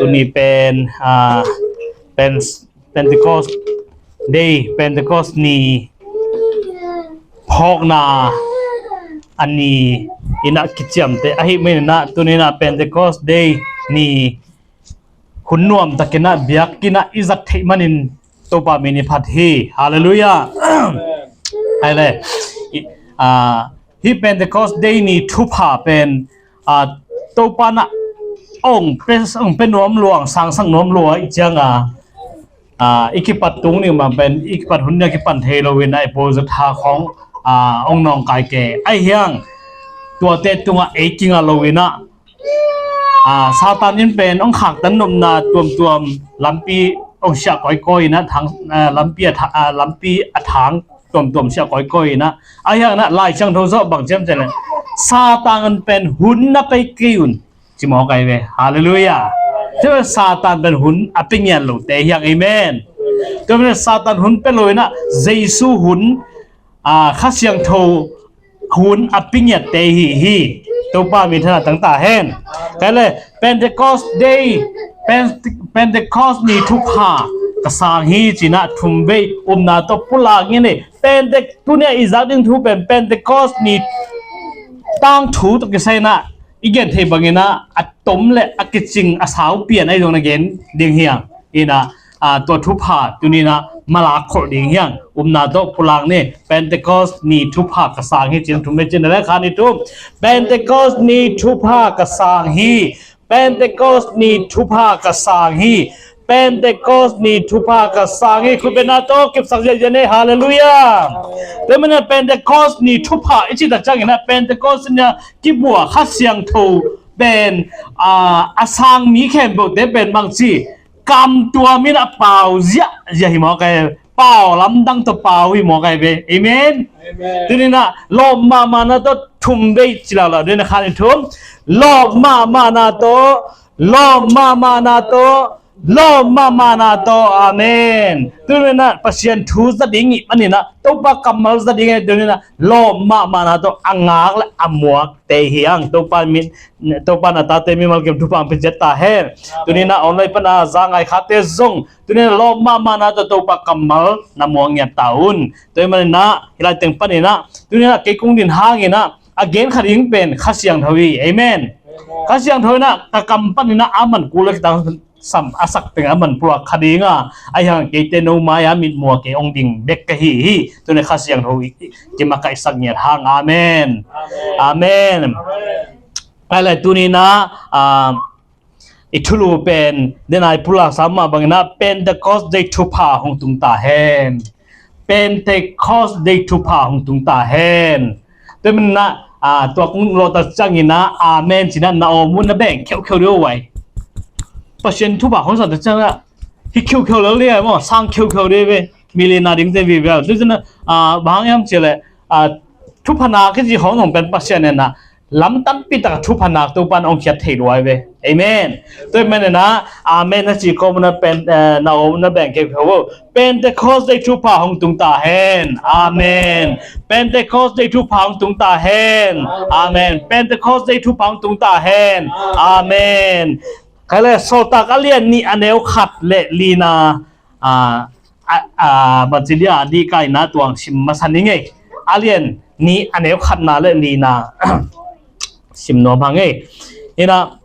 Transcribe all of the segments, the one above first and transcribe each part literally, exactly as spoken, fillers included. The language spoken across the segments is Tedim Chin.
Tuni pen, ah, pen, Pentecost Day, Pentecost ni phawkna a ni inah kiciamteh ahih maninah tuninah Pentecost Day ni hun nuamtakinah biakinnah i zat theih manin Topa min i phat hi. Halleluiah. Aile, i, ah, hih Pentecost Day ni thupha pen, ah, Topa na ong pe, ong pe nuam lua, ong sangsak nuam lua i cianga, ah, i kipat tung ding bang pen i kipat hun ding a kipan thei loin a i pawl zat ha khong, ah, ong nawngkai ke. Ahi hiang tuate tungah ei kinga loinah, ah, Satan in pen ong khaktan nopna tuamtuam lampi ong siah kawikawi inah thang, ah, lampi a tha-, ah, lampi a thang tuamtuam siah kawikawi inah. Ahi hiang inah Lai Siangtho zawh bang ciamciam le Satan in pen hun na pei kei un ci mawk ai ve. Halleluiah. Tua Satan pen hun a pei ngiat lote hiang. Amen. Tua pen Satan hun pei loinah Jesu hun, ah, Kha Siangtho hun a pei ngiatte hi hi. Topa min thana tangta hen. Kale Pentecost Day, Pente-, Pentecost ni thupha ka sang hi cinah thumvei umna tawh pulak ngin hi. Pente-, tunia i zak ding thu pen Pentecost ni tangthu tawh kisai inah i gen thei banginah a tom le a kicing a sau pian ahi zong na gen ding hiang. Inah, ah, tua thupha tuninah malak kholh ding hiang. Umna tawh pulak ni. Pentecost ni thupha ka sang hi cin thum ve cin le khan i thum. Pentecost ni thupha ka sang hi. Pentecost ni thupha ka sang hi. Pentecost ni thupha ka sang hi. Khutbetna tawh kipsak ziahziah ni. Halleluiah. Tua manin Pentecost ni thupha i cih tak cianginah Pentecost ni a kibua Kha Siangtho pen, ah, a sang mi khempeuhte pen bangci kam tuamin a pau ziahziah hi mawk ai. Pau lamdang tawh pau hi mawk ai ve. Amen. Tuninah lawp mahmahna tawh thumvei ci laulau dina khan i thum. Lawp mahmahna tawh, lawp mahmahna tawh, lawp mahmahna tawh. Amen. Tuninah Pasian thu za ding i maninah Topa kammal za ding i tuninah lawp mahmahna tawh a ngak le a muak te hiang. Topa min, Topa na tate mimal kim thupha ang piciat ta hen. Tuninah online pana za ngai khate zong tuninah lawp mahmahna tawh Topa kammal na muang ngiat ta un. Tua i maninah hilai teng paninah tuninah kei kung din hanginah a gen kha ding pen Kha Siangtho hi. Amen. Kha Siangtho inah ka kam paninah a man kul a kitang sam a sak teng a man pulak kha dinga, ahi hang keite no mai-a mitmuak kei ong ding bek ka hi hi. Tuni Kha Siangtho i, i, kimakaihsak ngiat hang. Amen. Amen. Amen. Amen. Aile tuninah, ah, i thulu pen denai pulak sa mah banginah Pentecost Day thupha hong tung ta hen. Pentecost Day thupha hong tung ta hen. Tua maninah, ah, tua kung lawh tak cianginah amen cinah na awm un na beng kheukheu dih uh ai. Pasian thupha hong sang tak cianginah hi kheukheu lel dih ai maw, sang kheukheu dih ve. Milina ding te vive. Tua cinah, ah, bang hang hiam cihleh, ah, thupha nak kici hong nong pen Pasian inah lam tampi taka thupha nak Topa in ong khiat thei luai ve. Amen. Tua i maninah amen na ci kawm unah pen, eh, na awm unah beng kheukheu uh. Pentecost Day thupha hong tung ta hen. Amen. Pentecost Day thupha hong tung ta hen. Amen. Pentecost Day thupha hong tung ta hen. Amen. Kale Sawltak a lian nih a neu khat le lina, ah, ah, ah, bangci dia dih kaina tuang sim masa ni ngei. A lian nih a neu khatna le lina sim nuam hang ei. Inah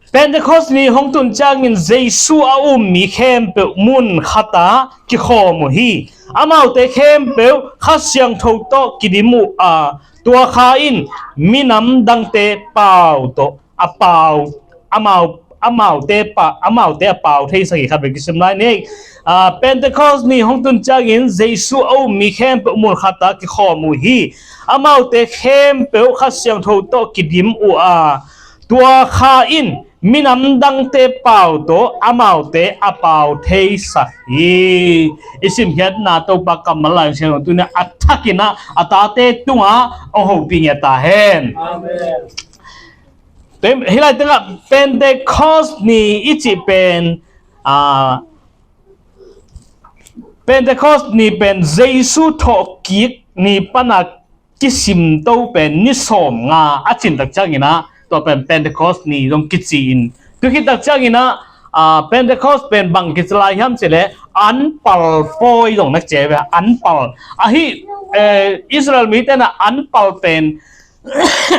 Pentecost ni hong tun ciangin Jesu a um mi khempeuh mun khata kikhawm uh hi. Amaute khempeuh Kha Siangtho tawh kidim uh a, tua kha in minam dangte pau tawh a pau, amau, amaute pa, amaute a pau theisak hi khat vei kisim lai ni. Ah, Pentecost ni hong tun ciangin Jesu a um mi khempeuh mun khata kikhawm uh hi. Amaute khempeuh Kha Siangtho tawh kidim uh a, tua kha in minam dangte pau tawh amaute a pau theisak hi. I simkhiatna Topa kammal Lai Siangtho tunia a thakinah a tate tungah a hopih ngiat ta hen. Amen. Pen, hilai tengah Pentecost ni i cih pen, ah, Pentecost ni pen Jesu thawhkik ni pana kisimto pen ni sawm nga a cin tak cianginah tua pen Pentecost ni zong kici in. Tua khit tak cianginah, Pentecost pen bang kici lai hiam cih leh anpal pawi zong na ci ve, anpal. Ahi, Israel mite na anpal pen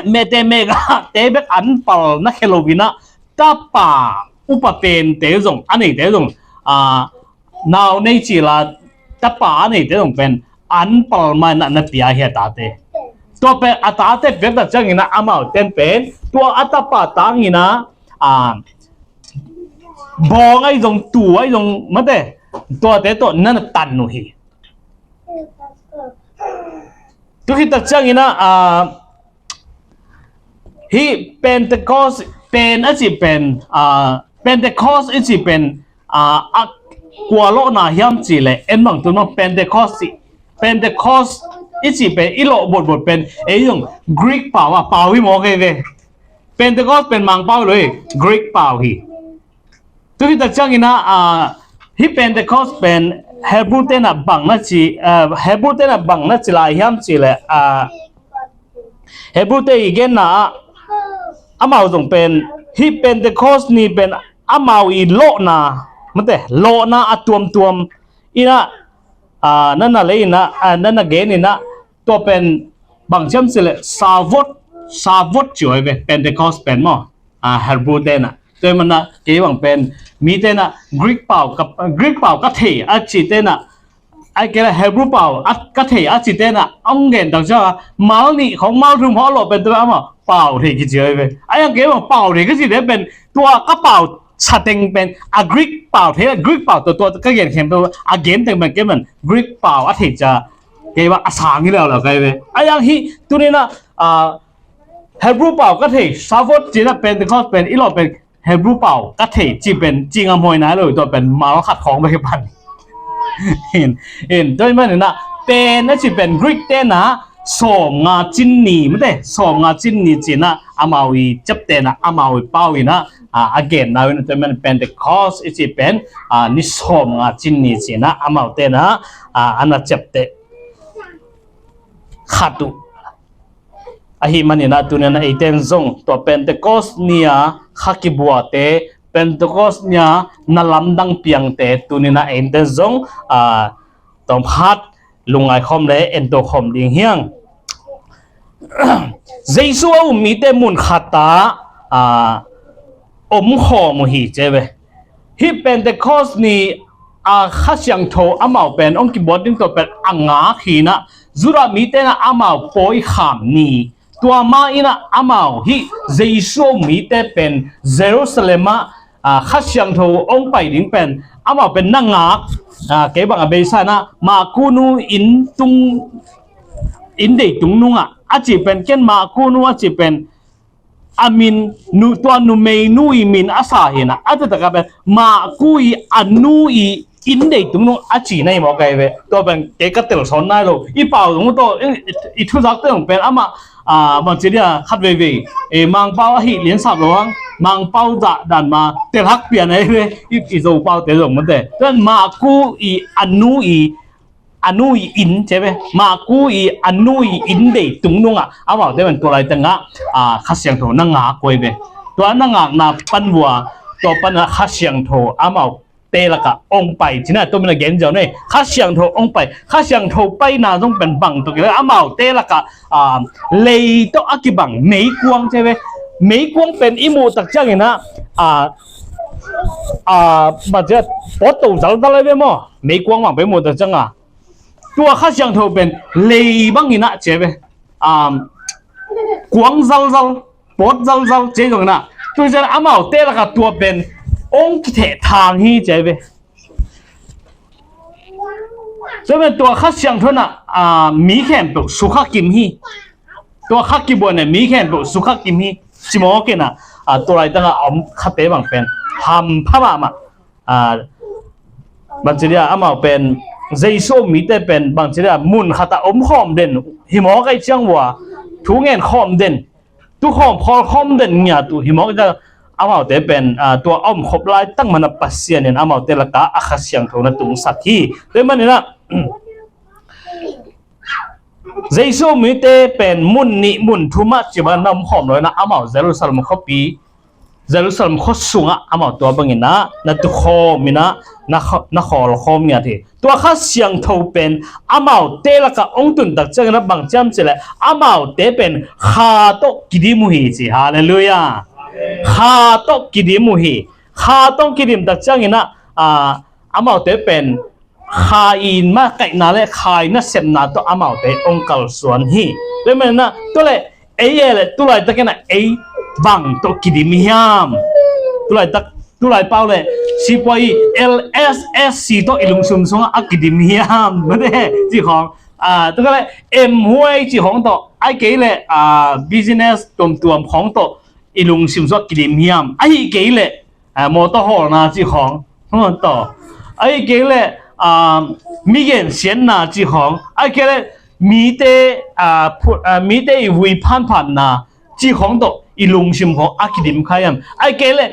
mete mega te bek anpal na khia lo in ah tapa upa pente zong a neite zong nau nei cila tapa a neite zong pen anpal mai na na pia hi a tate. Tua pen a tate piak tak ciangin ah amau ten pen tua a tapa tangin ah bawng ai zong tu ai zong mate tuate tawh na na tan uh hi. Tu hi tak ciangin ah hi Pentecost pen a ci pen Pentecost i ci pen a kua lawhna hiam cih leh en bang tun bang Pentecost i Pentecost i ci pen i lawh botbot pen ei zong Greek pau a pau hi maw kei ve. Pentecost pen Mangpau lo hi, Greek pau hi. Tu hi tak ciangin ah hi Pentecost pen Hebrew te na bang na ci Hebrew te na bang na ci lai hiam cih leh Hebrew te i genna ah amau zong pen hi Pentecost ni pen amau i lawhna mate lawhna a tuamtuam in ah na na lei in ah na na gen in ah tua pen bang hiam cih leh Shavuot, Shavuot ci uh ai ve Pentecost pen maw. Hebrew te na tua i man ah kei bang pen mite na Greek pau ka Greek pau ka thei a ci te na ai kei la Hebrew pau ka thei a ci te na ong gen tak ciang a mal nih khong mal thum hawh lawh pen tua amah pau thei kici uh ai ve. Ai ang kei bang pau thei kici te pen tua ka pau sa teng pen a Greek pau thei a Greek pau tua tua ka gen khem tua a gen teng pen kei man Greek pau a thei ca kei bang a sang hi leuleu kai ve. Ai ang hi tuni na Hebrew pau ka thei Shavuot ci na Pentecost pen i lawh pen Hebrew pau ka thei ci pen ci ngam huai nai lo tua pen mal khat khawng bek hi pan. In in tua i man in ah pen a ci pen Greek te na sawm nga cin ni mate sawm nga cin ni ci na amau i ciap te na amau i pau in ah a gen nau in tua i man Pentecost i ci pen ni sawm nga cin ni ci na amau te na a na ciap te khat uh. Ahi man in ah tuni na eiten zong tua Pentecost ni a kha kibuate Pentecost ni a na lamdang piangte tuni na eiten zong tawm khat lungngai khawm le ento khawm ding hiang. Jesu a um mite mun khat ah om khawm uh hi ci ve. Hih Pentecost ni a Kha Siangtho amau pen hong kibuat ding tawh pen a ngak hi in ah Judah mite na amau pawi kham ni tua ma in ah amau hih Jesu a um mite pen Jerusalem ah Kha Siangtho hong pai ding pen amau pen na ngak kei bang a beisa in ah Maku nu inn tung inn dei tung nungah a ci pen ken Maku nu a ci pen a min nu tua numei nu i min a sa hi in ah a taktak a pen Maku i a nu i inn dei tung nung a ci na hi maw kai ve. Tua pen kei ka tel sawn nai lo i pau zong tawh i thuzak te zong pen amah bang ci dia khat veivei Mangpau ahi lian sap lo hang Mangpau zah dan ma tel hak pian ahi ve. I Zo pau te zong mate tuan Maku i a nu i a nu i inn ci ve Maku i a nu i inn dei tung nungah amau te pen tua lai tengah Kha Siangtho na ngak uh ai ve. Tua na ngakna pan vua tua pan a Kha Siangtho amau te lakah hong pai ci na tua min a gen ziau nei Kha Siangtho hong pai Kha Siangtho paina zong pen bang tua kila amau te lakah lei tawh a kibang meikuang ci ve. Meikuang pen i muh tak ciangin ah bang ci a pawt to zalzal ai ve maw meikuang bang pen i muh tak ciang a tua Kha Siangtho pen lei bangin ah ci ve kuang zalzal pawt zalzal ci zongin ah tu cian amau te lakah tua pen hong kitheh thang hi ci ve. Tua pen tua Kha Siangtho na mi khempeuh sukha kim hi. Tua kha kibuan ne mi khempeuh sukha kim hi. Ci mawk in ah tua lai tangah a om khate bang pen hampha mahmah bangci dia amau pen Jesu mite pen bangci dia mun khatah om khawm den hi maw kai ciang vua thu ngen khawm den tu khawm khawl khawm den ngiat uh hi maw kai ciang amaute pen tua a om khop lai tang mana Pasian in amaute lakah a Kha Siangtho na tungsak hi. Tua manin ah Jesu mite pen mun nih mun thumah cibang na om khawm lo in ah amau Jerusalem khuapi Jerusalem khua sungah amau tua bangin ah na tukhawm in ah na khaw-, na khawlkhawm ngiat hi. Tua Kha Siangtho pen amaute lakah hong tun tak ciangin ah bang ci hiam cih leh amaute pen Kha tawh kidim uh hi ci. Halleluiah. Kha tawh kidim uh hi. Kha tawh kidim tak ciangin ah, ah, amaute pen Kha i makaihna le Kha i nasepna tawh amaute hong kalsuan hi. Tua hi manin ah, tua leh ei e le tulaitakin ah ei bang tawh kidim hiam? Tulaitak, tulai pau le sipuai i L S S C tawh i lungsim sungah a kidim hiam? Mate, ci khawng. Ah, tua ka le M Huai ci khawng tawh, ahih kei leh, ah, business tuamtuam khawng tawh i lungsim sungah kidim hiam? Ahih kei leh, ah, mawtaw hawlna ci khawng, hmm, tawh, ahih kei leh, ah, mi gensiatna ci khawng, ahih kei leh mite, ah, phu-, ah, mite i vui phanphanna ci khawng tawh i lungsim khawng a kidim kha hiam? Ahih kei leh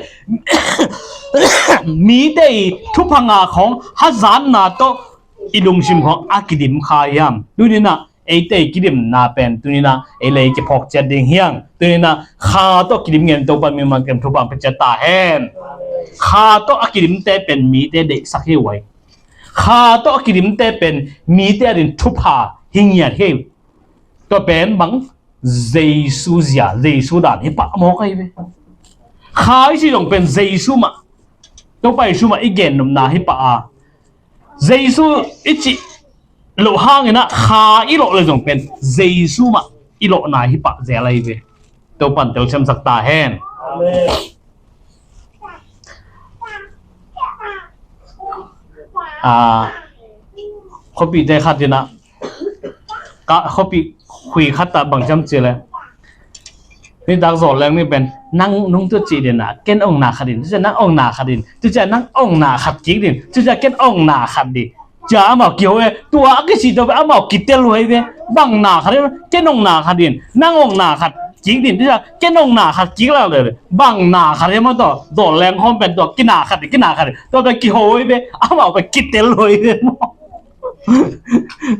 mite i thupha ngah khawng hazatna tawh i lungsim khawng a kidim kha hiam? Tuni-in ah eite i kidimna pen tuni-in ah ei le ei kiphawk ciat ding hi hang. Tuni-in ah Kha tawh kidim ngen Topa'n mimal kem thupha pia ciat ta hen. Kha tawh a kidimte pen mite deihsak hi uh hi. Kha tawh a kidimte pen mite adingin thupha hi ngiat hi. Tua pen bang? Jesu zia, Jesu dan hi pah mawk ahi ve. Kha i cih zong pen Jesu mah, Topa Jesu mah i gennopna hi pah a, Jesu i cih loh hangin ah Kha i lawh le zong pen Jesu mah i lawhna hi pah zel ahi ve. Topa'n telsiamsak ta hen. Amen. Ah, khuapihte khat in ah, ka, khuapih khui khat ah bang ci hiam cih leh, nitak zawh leng ni pen, nang nung tu cih ding ah, ken ong na khat ding, tu ciang nang ong na khat ding, tu ciang nang ong na khat kik ding, tu ciang ken ong na khat ding. Ci-a amau kiho e, tua a kisih tawh pen amau kitel uh hi ve. Bang na khat ding, ken ong na khat ding, nang ong na khat kik ding, tu ciang ken ong na khat kik lel ding. Bang na khat ding maw, tua zawh leng khawng pen tua kina khat ding, kina khat ding. Tua pen kiho hi ve, amau pen kitel uh hi ve maw.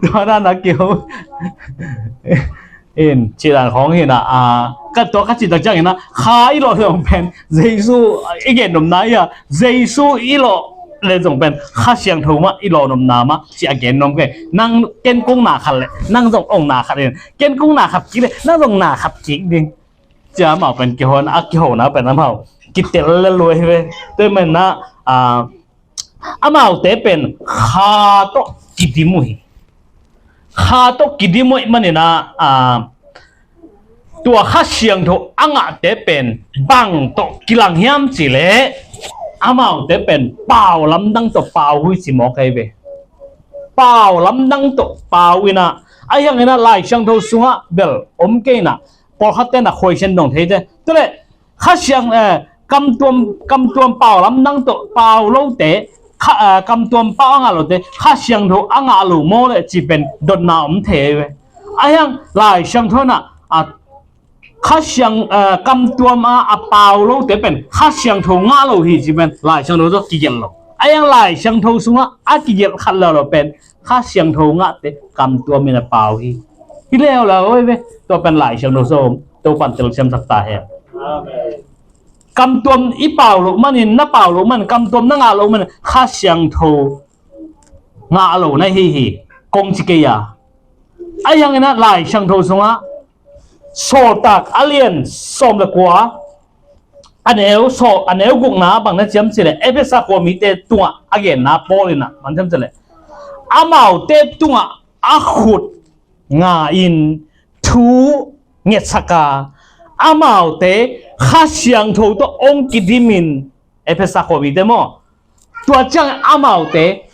Tua dan a kiho. In, cih dan khawng hi in ah, ah, ka tua ka cih tak ciangin ah, Kha i lawh zong pen Jesu i gennopna hi a, Jesu i lawh le zong pen Kha Siangtho mah i lawhnopna mah ci a gen nuam kei. Nang ken kong na khat leh, nang zong ong na khat ding. Ken kong na khat kik leh, nang zong na khat kik ding. Ci-a amau pen kihona, a kihona pen amau kitel lel uh hi ve. Tua hi manin ah, ah, amaute pen Kha tawh kidim uh hi. Kha tawh kidim uh ahih manin ah, ah, tua Kha Siangtho a ngahte pen bang tawh kilang hiam cih leh, amaute pen pau lamdang tawh pau uh hi ci mawk ahi ve. Pau lamdang tawh pau in ah, ahi hangin ah Lai Siangtho sungah bel om kei in ah, pawlkhatte in ah khuaisian dong thei te. Tua leh Kha Siang, eh, kamtuam, kamtuam pau lamdang tawh pau lote, Kha, eh, kamtuam pau a ngah lote Kha Siangtho a ngah lo maw leh cih pen dotna om thei ve. Ahi hang Lai Siangtho in ah, ah, Kha Siang, eh, kamtuam a, a pau lote pen Kha Siangtho ngah lo hi cih pen Lai Siangtho tawh kigelh lo. Ahi hang Lai Siangtho sungah a kigelh khat leuleu pen Kha Siangtho ngahte kamtuam in a pau hi. Hi leuleu ahi ve. Tua pen Lai Siangtho sung Topa'n telsiamsak ta hen. Amen. Kamtuam i pau loh manin, na pau loh manin, kamtuam na ngah loh manin Kha Siangtho ngah lo na hi hi, kong ci kei a. Ahi hangin ah Lai Siangtho sungah Sawltak a lian sawm le kua, a neu saw, a neu gukna bang na ci hiam cih leh, Efesa khua mite tungah a genna Paul in ah bang ci hiam cih leh, amaute tungah a khut nga in thu ngetsak a, amaute Kha Siangtho tawh hong kidim in, Efesa khua mite maw, tua ciang amaute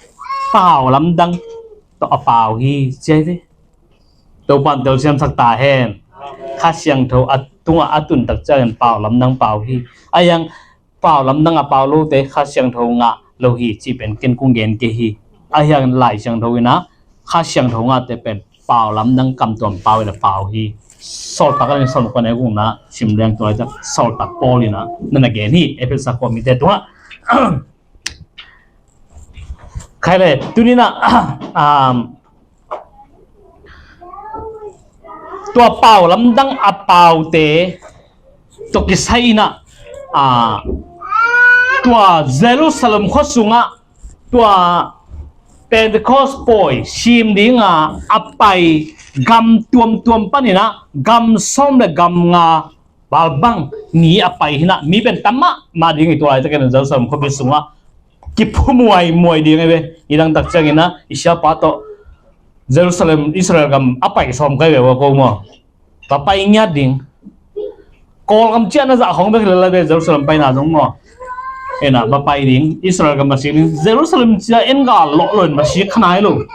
pau lamdang tawh a pau hi ci ahi ve. Topa'n telsiamsak ta hen. Kha Siangtho a tungah a tun tak ciangin pau lamdang pau hi. Ahi hang pau lamdang a pau lote Kha Siangtho ngah lo hi cih pen ken kong gen kei hi. Ahi hang Lai Siangtho in ah Kha Siangtho ngahte pen pau lamdang kamtuam pau in a pau hi. Sawltak a lian sawm le kua, a neu gukna sim leng, tua laitak Sawltak Paul in ah na na gen hi, Efesa khua mite tungah. Khai le, tuni-in ah, um, tua pau lamdang a paute tawh kisai in ah, a, tua Jerusalem khua sungah tua Pentecost pawi sim dinga a pai gam tuamtuam paninah gam sawm le gam nga balbang mi a pai hinah mi pen tam mahmah ding hi. Tua laitakin Jerusalem khuapi sungah kiphumuai muai ding hi ve. I dangtak cianginah i siapa tawh Jerusalem, Israel gam a pai sawm kai ve ua ko maw? Va pai ngiat ding. Kawlgam ciah na zah khong bek lala ve Jerusalem paina zong maw? Ena va pai ding, Israel gam va sik ding. Jerusalem ciah en ga lawh lo in va sik khanai lo.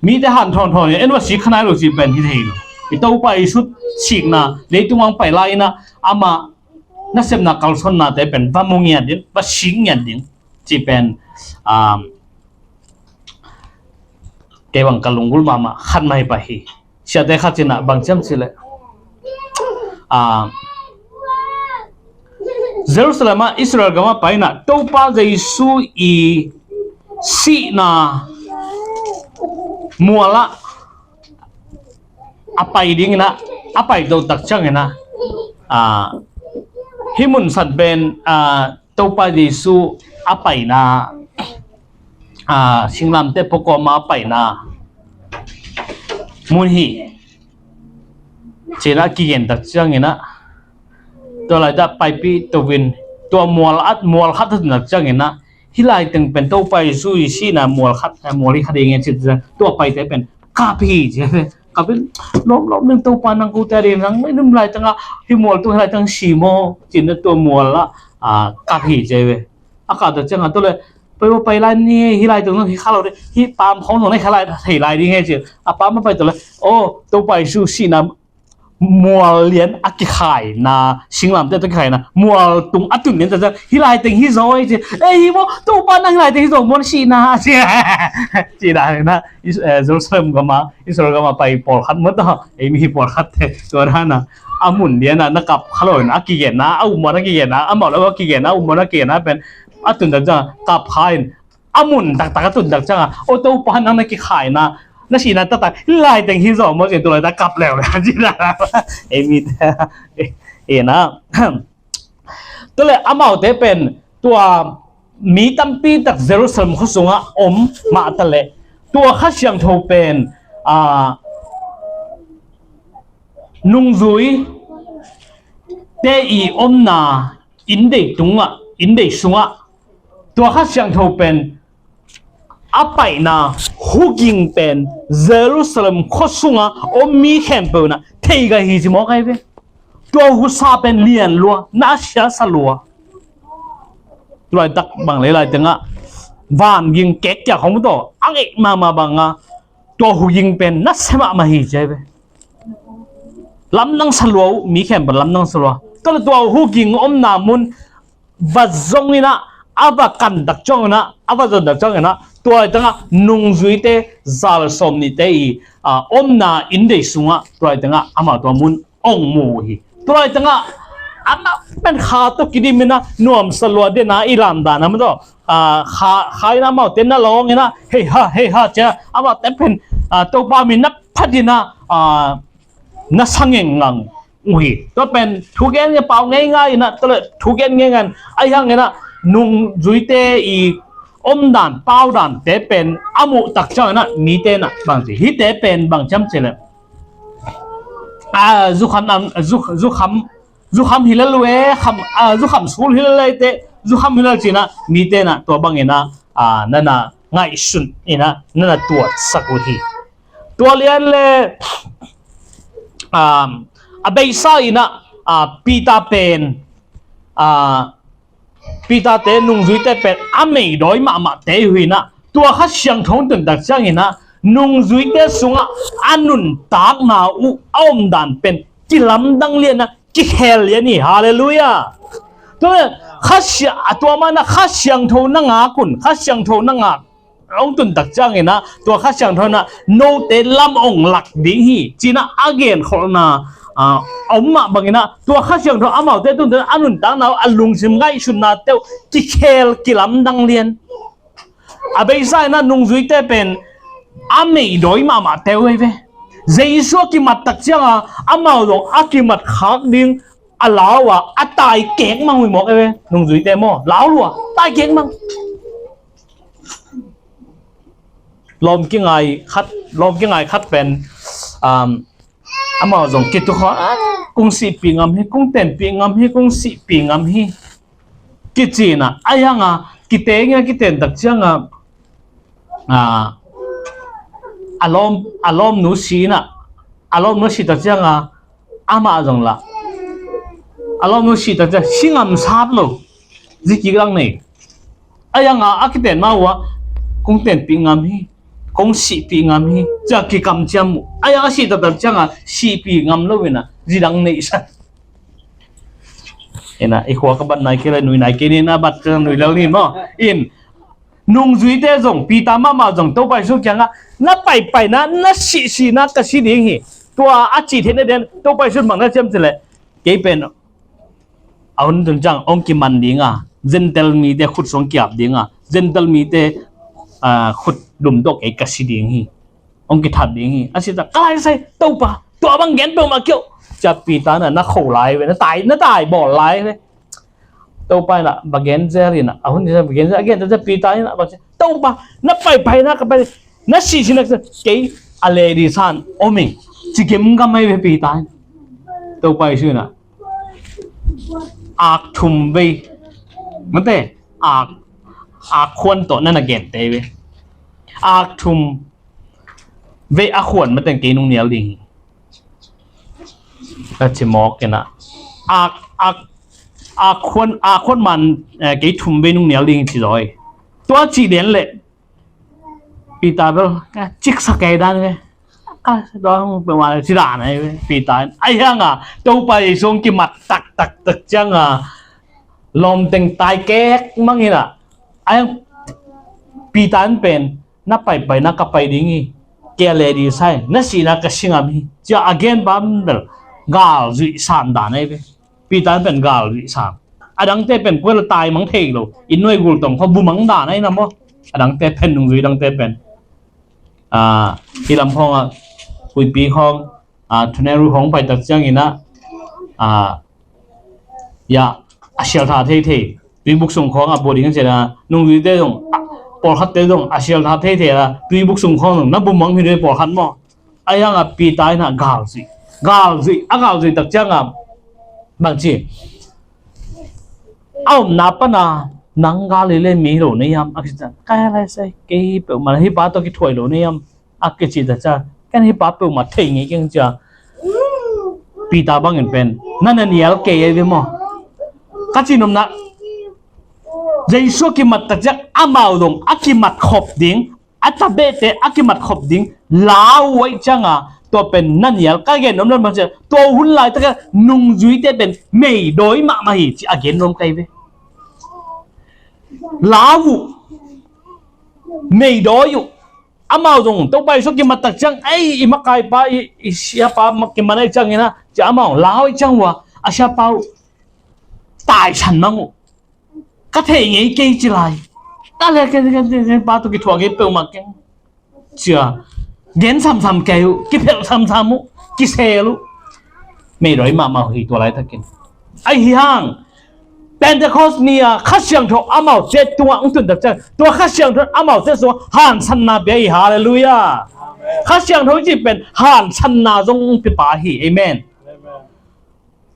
Mite han thawn thawn en va sik khanai lo ci pen hi thei lo. I Topa Jesu sikna leitung ang pai lai inah amah nasepna kalsonnate pen va mu ngiat ding, va sik ngiat ding ci pen, um, kei bang ka lunggulh mahmah khat mah hi pah hi. Siate khat cinah bang ciam cileh, a, Jerusalem ah Israel gamah painah Topa Jesu i sihna mualah a pai dinginah a pai dohtak cianginah, a, hih mun san pen, a, Topa Jesu a paina, a, singlamteh pua kawma a paina mun hi. Cinah a kigentak cianginah tua laitak paipih tovin tua mual at mual khat a tuntak cianginah hih laiteng pen Topa Jesu i sihna mual khat, mual hi khat ing e cih tua paite pen kap hi ci. Kap in lawmlawm ding Topa nang kote a ding nang i num laitengah hih mual tung hih laiteng si maw cinah tua mual ah, a, kap hi ci ve. A kap tak ciangah tua le pai ua pai lai ni hih laiteng zong hi kha lo ding hih paam khawng zong na hi kha lai thei lai ding he ci. A paam a pai tua le aw Topa Jesu sihna mual lian a kikhaina, singlamteh tawh kikhaina mual tung a tun lian tak ciang hih laiteng hi zaw hi ci. Ei hi maw Topa nang hih laiteng hi zaw mual sihna ci. Ci dan inah Jerusalem gama Israel gama pai pawlkhat maw tawh ei mi hi pawlkhat te tua dana a mun liana na kap kha lo in a kigenna a ummuan a kigenna amau lo a kigenna a ummuan a kigenna pen a tun tak ciang kap kha in a mun taktak a tun tak cianga aw Topa nang na kikhaina na sihna taktak hih laiteng hi zaw maw ci tu laitak kap leu le ci dan ei mi te ena. Tua le amaute pen tua mi tampi tak Jerusalem khua sungah om mah ta le tua Kha Siangtho pen, a, nungzui te i omna inndei tungah inndei sungah tua Kha Siangtho pen a paina huging pen Jerusalem khua sunga om mi khempeuh na thei gai hi ci mawk ai ve. Tua husa pen lian lua na a siasa lua. Tulaitak bang leilai tengah vanging kekkia khong tawh a ngeih mahmah banga tua huging pen na sia mahmah hi ci ai ve. Lamdang sa lua uh mi khempeuh lamdang sa lua. Tua le tua huging omna mun va zong inah a va kan tak cianginah a va zon tak cianginah tua laitengah nungzuite zal sawm nihte i, a, omna inndei sungah tua laitengah amau tua mun ong mu uh hi. Tua laitengah amau pen kha tawh kidim inah nuamsa lua dena i lamdan amau tawh, a, kha, kha inah amaute na lawng inah hei ha hei ha cia amaute pen, a, Topa min na phat inah, a, na sa ngengngang uh hi. Tua pen thugen nge pau ngeingai inah tua le thugen ngeingai in ahi hanginah nungzuite i omdan paudante pen a muh tak cianginah mite nah bang ci hihte pen bang ciam ci le, a, zukham, zu, zukham, zukham hi lel uh e kham, a, zukham sul hi lel eite zukham hi lel cinah mite nah tua banginah, a, nana ngaihsun inah nana tuatsak uh hi. Tua lian le, um, a beisa inah, a, Peter pen, a, Peter te nungzuite pen a meidawi mahmahte uh hinah tua Kha Siangtho tun tak cianginah nungzuite sungah a nuntakna uh a omdan pen kilamdang lianah kikhel lian hi. Halleluiah. Tua le Kha Sia, a tua manah Kha Siangtho na ngak un Kha Siangtho na ngak hong tun tak cianginah tua Kha Siangtho inah note lam ong lak ding hi cinah a genkholhna, a, a om mah banginah tua Kha Siangtho amaute tun a nuntakna uh a lungsim ngaihsutna teuh kikhel kilamdang lian. A beisa inah nungzuite pen a meidawi mahmahte uh ei ve. Jesu a kimat tak cianga amau zong a kimat khak ding a lau a, a tai kek mang uh hi mawk e ve. Nungzuite maw, lau lua, tai kek mang. Lawm kingai khat, lawm kingai khat pen, um, amau zong kituk khawng, "Ah, kong sihpih ngam hi, kong tenpih ngam hi, kong sihpih ngam hi," kici in ah, ahi hang a, kiteng in ah, kiten tak ciang a, ah, a lawm, a lawmnu si in ah, a lawmnu si tak ciang a, amah zong lah, a lawmnu si tak ciang, si ngam sap lo, zi kik lang nei. Ahi hang a, a kiten mah uh ah, "Kong tenpih ngam hi, kong sihpih ngam hi," ci a kikamciam uh. Ahi hang a, a sih taktak ciang a, sihpih ngam lo in ah, zi dang neihsak. In ah, i khua ka bat nai kei le, nui nai kei ni, na bat ciang nui lel ni maw. In, nungzuite zong, Peter mahmah zong, Topa Jesu kiangah, "Na paipaina, na sihsihna ka si ding hi." Tua a cih theihna den, Topa Jesu bang na ci hiam cih leh, "Kei pen a hun tun ciang hong kiman ding a, Gentile mite khut sung kiap ding a, Gentile mite, ah, khut lum tawh kei ka si ding hi. Hong kithat ding hi," a ci tak, "Ka lai sai, Topa, tua bang gen peuhmah kei o," ci a Peter in ah, na kho lai ve, na tai, na tai bawl lai ve. Topa in ah va gen zel in ah, a hun in ah va gen zel, a gen zel Peter in ah va ci, "Topa, na paipaina ka pai, na sihsihna ka si, kei a lei ding san om ing," ci gemgam mai ve Peter in. Topa Jesu in ah, "Ak thum vei, mate, ak, ak khuan tawh na na gente ve. Ak thum vei a khuan mateng kei nung nial ding hi," a ci mawk in ah, "Ak, ak, ak khuan, ak khuan man, eh, kei thum vei nung nial ding hi," ci zaw hi. Tua cih den leh Peter bel, "Ka ciksa kei dan ve, ka dawng peuhmah," ci dan ahi ve. Peter in, ahi hang a, Topa Jesu hong kimat taktak tak ciang a, lawm teng tai kek mang in ah, ahi hang Peter in pen, "Na paipaina ka pai ding hi, kei a lei ding sai, na sihna ka si ngam hi," ci a a gen bang bel, galzuih san dan ahi ve. Peter pen galzuih san. A dangte pen kua la tai mang thei lo, inn nuai gul tong khawng bu mang dan ahi na maw. A dangte pen, nungzui dangte pen, ah, hih lam khawng ah, Huipi khawng, ah, Thuneiru khawng pai tak ciang in ah, ah, ya, a sial tha thei thei, tuibuk sung khawng a bua ding ciang a, nungzuite zong, ah, pawlkhatte zong a sial tha thei thei a, tuibuk sung khawng zong na bu mang hi ding pawlkhat maw. Ahi hang a Peter in ah galzuih, galzuih, a galzuih tak ciang a, bang ci, "A omna pan a nang Galili mi hi lo na hiam?" a kici ciang, "Ka lai sai, kei hi peuhmah, hih pa tawh kithuah hi lo na hiam?" a kici tak ciang, "Ken hih pa peuhmah thei ngei keng," ci a Peter bangin pen, "Na na nial kei ahi ve maw?" Ka ci nopna, Jesu a kimat tak ciang amau zong a kimat khop ding, a tabehte a kimat khop ding lau uh ahih ciang a, tua pen na nial, ka gen nuam lo mah ciang, tua hun laitak a nungzuite pen meidawi mahmah hi ci a gen nuam ka hi ve. Lau uh, meidawi uh. Amau zong Topa Jesu kimat tak ciang, "Ei, i makaipa, i, i siapa ma-, kiman ahih ciangin ah," ci a amau lau ahih ciang uh a, a siapa uh taisan mang uh. "Ka thei ngei kei ci lai. Ka le ke, ke, ke, ke pa tawh kithuah ngei peuhmah keng," ci a gen samsam kei uh, kiphelh samsam uh, kisel uh. Meidawi mahmah uh hi tua laitakin. Ahi hang Pentecost ni a Kha Siangtho amaute tungah hong tun tak ciang, tua Kha Siangtho amaute sungah hansanna pia hi. Halleluiah. Amen. Kha Siangtho cih pen hansanna zong hong pia pa hi. Amen. Amen.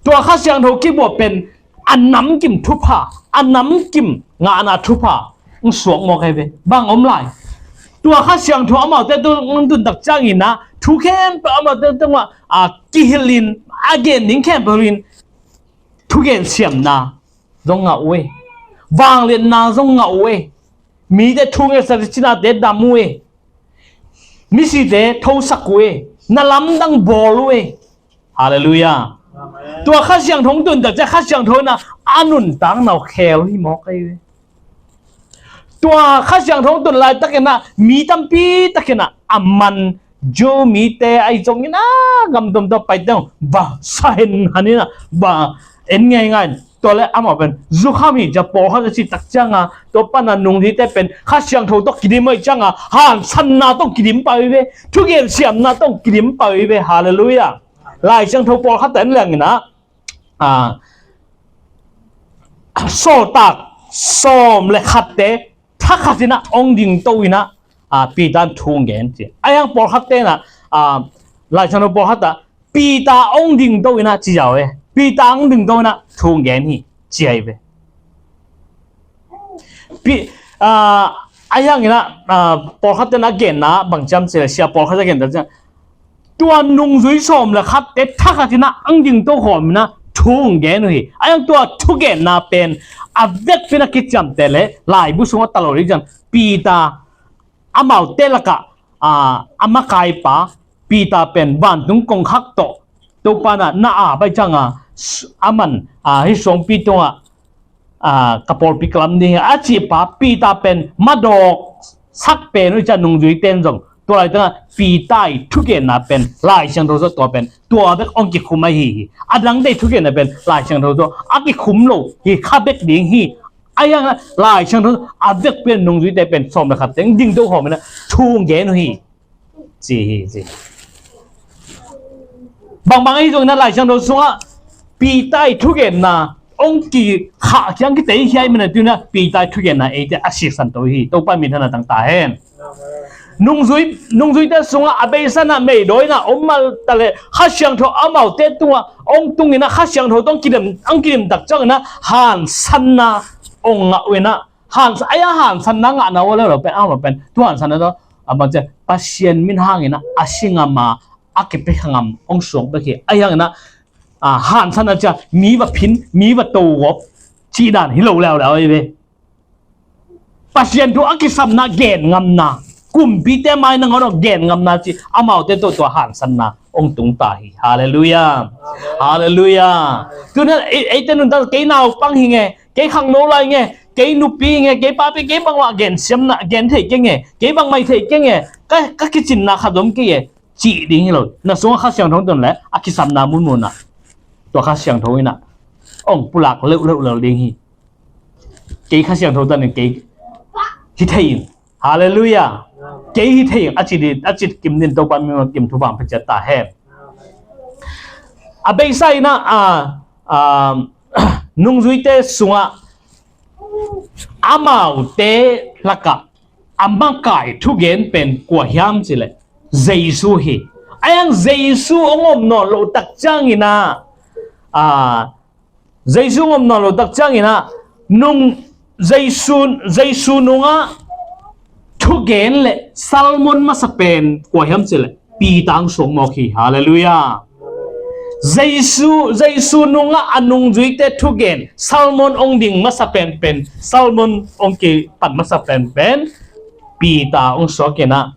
Tua Kha Siangtho kibuak pen a namkim thupha, a namkim ngahna thupha hong suak mawk ahi ve. Bang om lai? Tua Kha Siangtho amaute tungah hong tun tak ciangin ah thu khempeuh amaute tungah, a, kihilhin, a gen ding khempeuh hilhin, thugen siamna zong ngah uh e. Vangliatna zong ngah uh e. Mite thu ngetsak, cinate dam uh e. Misite thosak uh e. Na lamdang bawl uh e. Halleluiah. Amen. Tua Kha Siangtho hong tun tak ciang Kha Siangtho in ah a nuntakna uh khel hi mawk ahi ve. Tua Kha Siangtho hong tun laitakin ah mi tampi takin ah a man, Jew mite ahi zongin ah, gam tuamtuam paite hong va sa henhan in ah va en ngeingai in. Tua leh amau pen zukham hi ci a pawlkhat a cih tak ciang a, tua pan a nungzuite pen Kha Siangtho tawh kidim ahih ciang a, hansanna tawh kidim pah uh hi ve, thugen siamna tawh kidim pah uh hi ve. Halleluiah. Lai Siangtho pawlkhat en leng in ah, a, sawltak sawm le khatte thakhatin ah hong dingto in ah, a, Peter in thu hong gen ci. Ahi hang pawlkhatte in ah, a, Lai Siangtho pawlkhat ah Peter hong dingto in ah ci zaw e. Peter hong dingto in ah thu hong gen hi ci ahi ve. Pi-, a, ahi hangin ah, a, pawlkhatte in ah genna bang ci hiam cih leh, sia pawlkhat a gen tak ciang, tua nungzui sawm le khatte thakhatin ah hong dingto khawm in ah thu hong gen uh hi. Ahi hang tua thugenna pen a vekpi in a kiciamteh leh laibu sungah ta lo ding ciang Peter amaute lakah, a, a makaipa Peter pen vantung kongkhak tawh Topa in ah na ap ahih ciangin, s-, aman, a, hih suangpi tungah, a, ka pawlpi ka lam ding hi a cipa Peter pen madawk sak pen uh ciang nungzuite in zong tua laitangah Peter ii thugenna pen Lai Siangtho sungah tua pen tua bek hong kikhum ahi hi. A dangte ii thugenna pen Lai Siangtho sungah a kikhum lo hi kha bek ding hi. Ahi hangin ah Lai Siangtho a vekpi in nungzuite pen sawm le khat teng dingto khawm in ah thu hong gen uh hi ci hi ci. Bangbang ahi zongin ah Lai Siangtho sungah Peter ii thugenna hong kikhah khiang kiteikhia ahih manin ah tu-in ah Peter ii thugenna eite a siksan to hi. Topa minthanna tang ta hen. Nungzui, nungzuite sungah a beisa in ah meidawi in ah om mah ta leh Kha Siangtho amaute tungah hong tung in ah Kha Siangtho tawh hong kidim, hong kidim tak ciangin ah hansanna hong ngah uh in ah, hansa-, ahi hang hansanna ngahna uh a leuleu pen, a leuleu pen tua hansanna tawh, a, bang ci, Pasian min hangin ah a si ngam a, a kipia kha ngam hong suak bek hi. Ahi hangin ah, a, hansanna ci a mi va phin, mi va togawp cih dan hi lo leuleu ahi ve. Pasian thu a kisapna gen ngamna, kumpite mai nangawn ah gen ngamna ci, amaute tawh tua hansanna hong tung ta hi. Halleluiah. Halleluiah. Tu-in ah ei, eite nuntak, kei naupang hi nge, kei khangno lai nge, kei nupi hi nge, kei papi, kei bangmah gen siamna, gen thei kei nge, kei bangmah thei kei nge, ka, ka kicinna khat om kei e cih ding hi lo. Na sungah Kha Siangtho hong tun leh a kisapna munmun ah tua Kha Siangtho in ah hong pulak leuhleuh lel ding hi. Kei Kha Siangtho tan in kei hi thei ing. Halleluiah. Kei hi thei ing a ci ding, a ci kim ding, Topa min kim thupha hong pia ciat ta hen. A beisa in ah, a, a, nungzuite sungah amaute lakah a makai thugen pen kua hiam cih leh Jesu hi. Ahi hang Jesu hong om nawn loh tak ciangin ah, a, Jesu hong om nawn loh tak ciangin ah nung Jesu, Jesu nungah thugen leh sermon masa pen kua hiam cih leh Peter hong suak mawk hi. Halleluiah. Jesu, Jesu nungah a nungzuite thugen sermon hong ding masa penpen, sermon hong kipan masa penpen Peter hong suak in ah,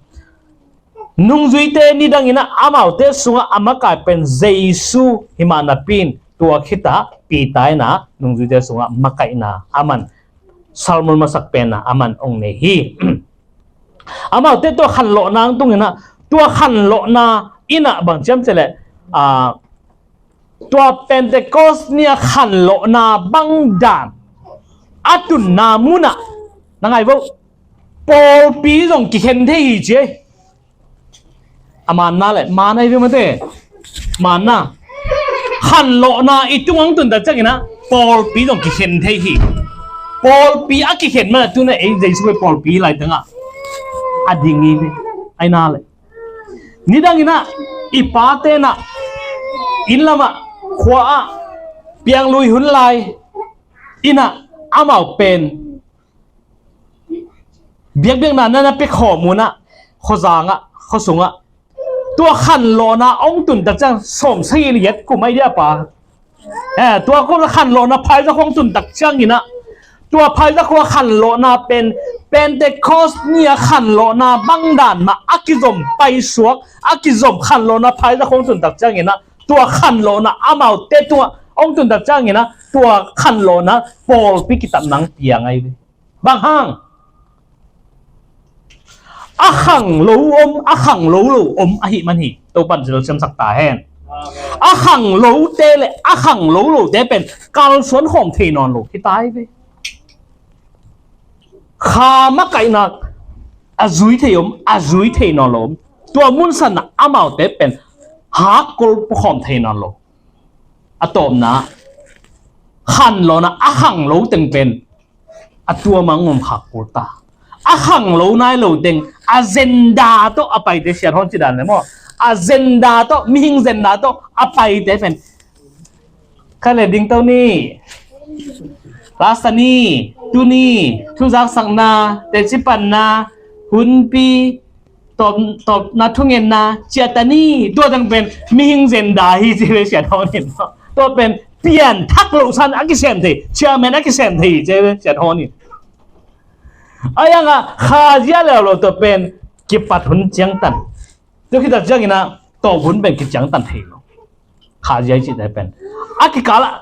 nungzuite nidang in ah amaute sungah a makai pen Jesu hi mah napi-in tua khit ah Peter in ah nungzuite sungah makaihna, aman sermon masak penna aman hong nei hi. Amaute tua khanlawhna hong tung in ah, tua khanlawhna in ah bang ci hiam cih leh, a, tua Pentecost ni-a khanlawhna bang dan a tunna mun ah, na ngai vo, pawlpi zong kikhen thei hi ci ei. A manna leh, manna hi ve mate. Manna. Khanlawhna i tungah hong tun tak ciangin ah pawlpi zong kikhen thei hi. Pawlpi a kikhen man ah tu-in ah ei Jesu pen pawlpi laitangah a ding hi ve. Ahi na leh, nidang in ah i pate in ah inn lamah, khua ah pianglui hun lai in ah amau pen biakbiakna na na pia khawm un ah, khuazang ah, khuasung ah, tua khanlawhna hong tun tak ciang sawmsagih le giat kum ahi dia pa. Eh, tua kum khanlawhna phaizakhuang tun tak ciangin ah, tua phaizakhuang khanlawhna pen Pentecost ni-a khanlawhna bang dan mah a kizom paisuak, a kizom khanlawhna phaizakhuang tun tak ciangin ah, tua khanlawhna amaute tungah hong tun tak ciangin ah, tua khanlawhna pawlpi kitatna hong piang ahi ve. Bang hang? A khanglo om, a khanglo lo om ahih man hi. Topa'n zil siamsak ta hen. A khanglote le a khanglo lote pen kalsuan khawm thei nawn lo hi ta hi ve. Kha makaihna a zui thei om, a zui thei nawn lo om. Tua mun sanah amaute pen hakkol pua khawm thei nawn lo. A tawpna, Khanlawhna a khang lo teng pen a tuam a ngom khak kul ta. A khang lo nai lo teng agenda tawh a paite, siat hawn ci dan le maw, agenda tawh, mihing agenda tawh a paite pen, kha le ding to ni, lasa ni, tu ni, thuzaksakna, teci panna, hunpi, tawp, tawpna thungetna ciah ta ni. Tua teng pen mihing agenda hi ci ve, siat hawn in. Tua pen pianthak loh san a kisem thei, chairman a kisem thei ci ve, siat hawn in. A yang a khazia leuleu tua pen kipat hun ciangtan. Tua khit tak ciangin ah tawp hun pen kiciangtan thei lo. Khazia i cihte pen a kikal ah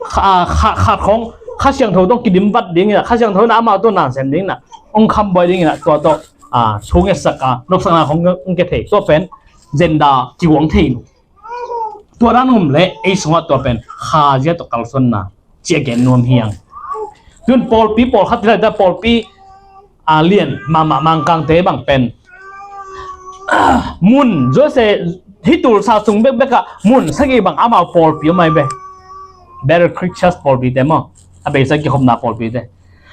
kha, kha, khat khawng Kha Siangtho tawh kidim vat dingin ah, Kha Siangtho in ah amau tawh nasem dingin ah, hong khambuai dingin ah, tua tawh, ah, thungetsak a, nopsakna khawng hong kia thei. Tua pen agenda kiguang thei lo. Tua dan om leh ei sungah tua pen khazia tawh kalsuanna ci a gen nuam hi hang. Tun pawlpi pawlkhat hi lai ta, pawlpi a lian mahmah Mangkangte bang pen mun Jose, hih Tulsa sung bekbek ah mun sagih bang amau pawlpi om ai ve. Battle Creek Church pawlpite maw, a beisa kikhopna pawlpite.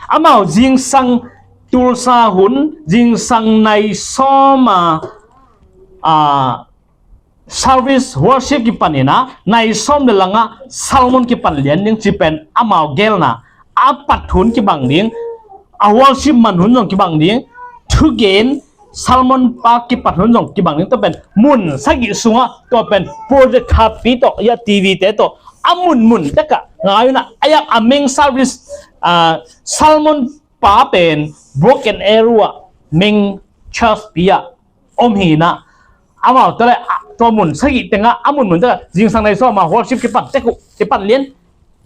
Amau zingsang Tulsa hun, zingsang nai sawm a, a, service worship kipan in ah, nai sawm le lang ah sermon kipan lian ding ci pen amau gelna. A pat hun kibang ding, a worship man hun zong kibang ding, thugen sermon pa kipat hun zong kibang ding. Tua pen mun sagih sungah tua pen projector pi tawh, ya, T V te tawh a munmun tek ah ngai un ah, a yak a main service, ah, sermon pa pen Broken Arrow ah, main church pi ah om hi in ah, amau tua le, ah, tua mun sagih teng ah a munmun tek ah zingsang nai sawm ah worship kipan tek uh, kipan lian.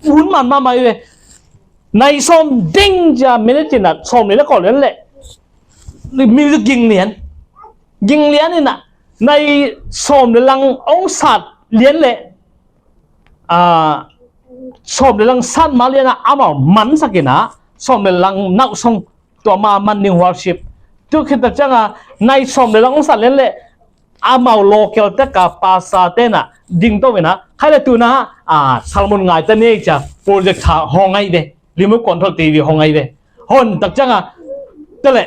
Hun man mahmah hi ve. Nai sawm ding cia minute in ah sawm le la kawl lian leh music ging lian. Ging lian in ah nai sawm le lang hong sat lian leh, ah, sawm le lang sat ma lian ah amau mansak in ah sawm le lang nauh song tua ma man ding worship. Tua khit tak ciang a nai sawm le lang hong sat lian leh amau local tek a pastor te in ah ding to in ah, khai le tu in ah, ah, sermon ngai ta ni cia projector hong ngai ve. Remote control T V hong ngai ve. Hong tak ciang a, tua le,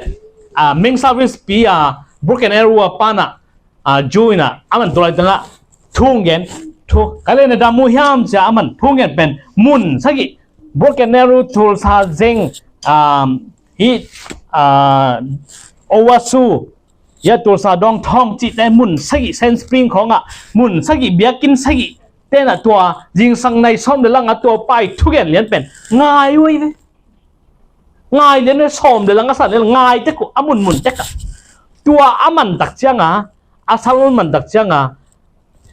ah, main service pi a, Broken Arrow a pa in ah, ah, Ju in ah, aman tua lai teng ah thu hong gen, thu, khai le na dam mu hiam cia aman thu hong gen pen mun sagih, Broken Arrow, Tulsa zeng, ah, hih, ah, Owasso, ya, Tulsa Downtown cihte mun sagih, Sand Spring khawng ah mun sagih, biakinn sagih te in ah tua zingsang nai sawm le lang ah tua pa i thugen lian pen ngai uh ai ve. Ngai lian uh, sawm le lang a sat lian, ngai tek uh, a munmun tek ah. Tua a man tak ciang a, a sermon man tak ciang a,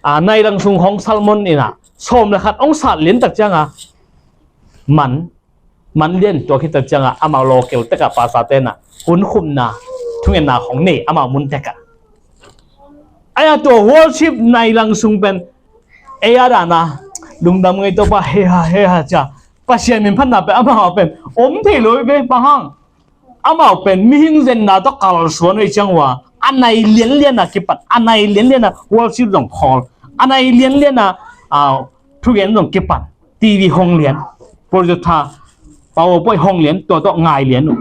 a, nai lang sung hong sermon in ah sawm le khat hong sat lian tak ciang a, man, man lian. Tua khit tak ciang a amau local tek a pastor te in ah hun khumna, thungetna khawng nei, amau mun tek ah. Ai a, tua worship nai lang sung pen ei a dan a lungdam ngei, Topa, he ha, he ha cia Pasian min phatna pen amau pen om thei lo ve. Bang hang? Amau pen mihing agenda tawh kalsuan uh hi ciang ua, a nai lianlian a kipan, a nai lianlian a worship zong khawl, a nai lianlian a, ah, thugen zong kipan, T V hong lian, projector, PowerPoint hong lian, tua tawh ngai lian uh.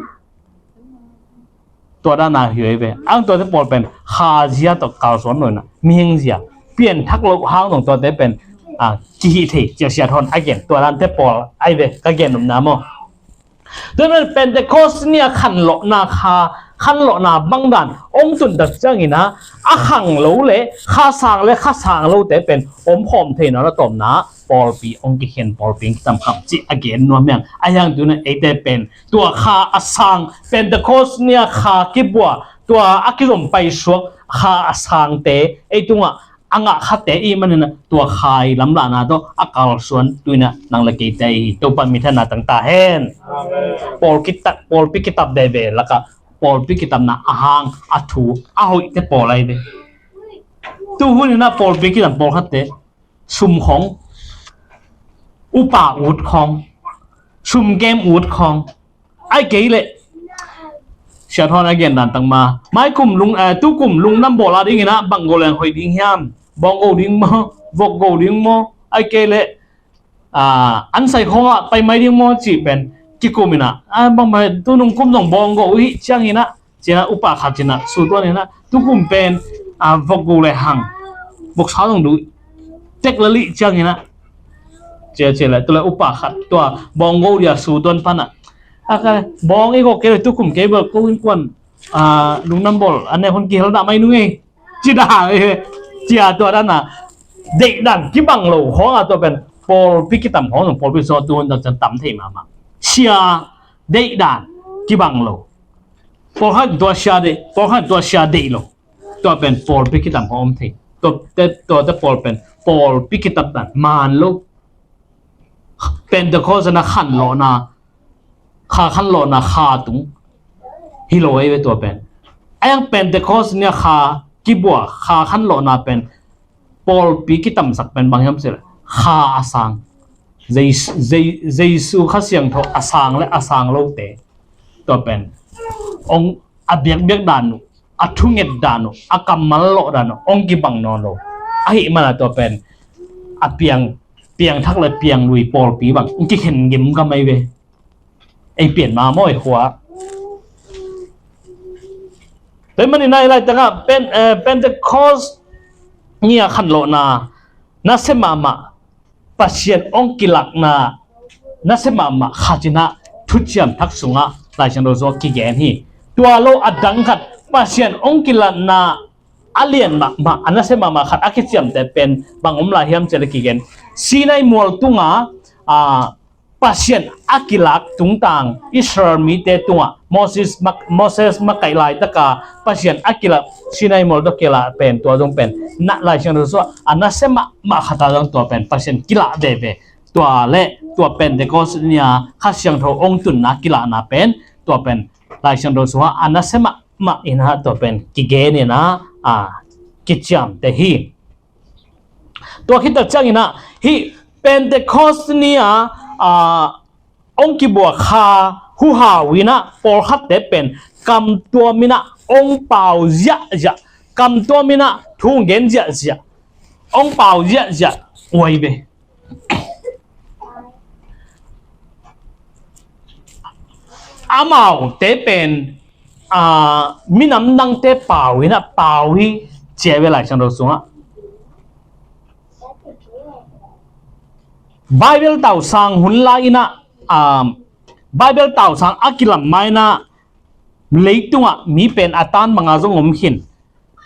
Tua dan a hi uh ai ve. Ang tuate pawl pen khazia tawh kalsuan lo in ah, mihing zia, pianthak loh hang zong tuate pen, ah, kihih thei cia siat hawn a gen. Tua dante pawl ai ve, ka gen nopna maw. Tua pen Pentecost ni a khanlawhna kha, khanlawhna bang dan hong tun tak ciangin ah, a khang lo le kha sang le kha sang lote pen om khawm theihna, a tawpna pawlpi hong kikhen, pawlpi hong kitamkham cih a gen nuam hi hang. Ahi hang tu in ah eite pen tua kha a sang, Pentecost ni a kha kibua, tua a kizom paisuak kha a sangte ei tungah a ngah khate i hih manin ah, tua kha i lamlahna tawh a kalsuan tu in ah nang le keite hi. Topa minthanna tang ta hen. Amen. Pawl kitak, pawlpi kitap veve lakah pawlpi kitapna a hang, a thu, a hoihte pawl ai ve. Tu hun in ah pawlpi kitap pawlkhatte sum khawng, upa ut khawng, sum kem ut khawng, ai kei leh siat hawn a gen dan tang ma, mai kum lung, eh, tu kum lungdam bawl a dingin ah bang go leng hoih ding hiam? Bawng go ding maw, vok go ding maw, ai kei leh ah, an sai khawngah pai mai ding maw cih pen kikum inah, ah, bangmah tu nung kum zong bawng go uh hi cianginah, cinah upa khat cinah sutuan inah tukum pen, ah, vok gu le hang, vok sa zong duh tek le lih cianginah, cia cia le tu le upa khat tua bawng go dia sutuan panah, ah, ka bawng i go kei le tukum kei bel ko in kuan, ah, lungnam bawl an ne hun kihel dah mai nung ei. Ci dah, eh, cia tua dana deihdan kibang lo khawng a tua pen pawlpi kitam khawng zong pawlpi sawtu hun tam thei mahmah. Sia deihdan kibang lo. Pawlkhat tua sia deih, pawlkhat tua sia deih lo. Tua pen pawlpi kitam khawng om thei. Tua te, tua te pawl pen pawlpi kitam dan man lo. Pentecost na khanlawhna, kha khanlawhna kha tung hi lo ei ve tua pen. A yang Pentecost nia kha kibua, kha khanlawhna pen pawlpi kitamsak pen bang hiam sile kha a sang. Jesu, Je-, Jesu Kha Siangtho a sang le a sang lote tua pen ong a biakbiak dan uh, a thunget dan uh, a kammal lawh dan uh ong kibang nawn lo. Ahi mana tua pen a piang, piangthak le pianglui pawlpi bang ong kikhen gem ka mai ve. Ei pian ma maw ei khua. Tua manin nai lai tangah pen, eh, Pentecost nia khanlawhna nasia mahmah Pasian ong kilakna nasia mahmah khat inah Thuciam Thak sungah Lai Siangtho sungah kigen hi. Tua lo a dang khat Pasian ong kilakna a lian mahmah a nasia mahmah khat a kiciamteh pen bang om lai hiam cih le kigen. Sinai mual tunga, ah, Pasian a kilak tungtang Israel mite tungah Moses mak-, Moses makaih laitaka Pasian a kilak Sinai mual tawh kilak pen tua zong pen na Lai Siangtho sungah a nasia mahmah khat a zong tua pen Pasian kilak veve. Tua le tua Pentecost nia Kha Siangtho ong tunna kilakna pen tua pen Lai Siangtho sungah a nasia mahmah inah tua pen kigen inah, a, kiciamteh hi. Tua khit tak cianginah hih Pentecost nia, a, ong kibua kha huhau inah pawlkhatte pen kamtuam inah ong pau ziahziah, kamtuam inah thu ong gen ziahziah, ong pau ziahziah uai ve. Amaute pen, a, minam dangte pau inah pau hi ci ve Lai Siangtho sungah. Bible tausang hun lai inah, a, Bible tausang a kilam ma inah leitungah mi pen a tan banga zong om khin.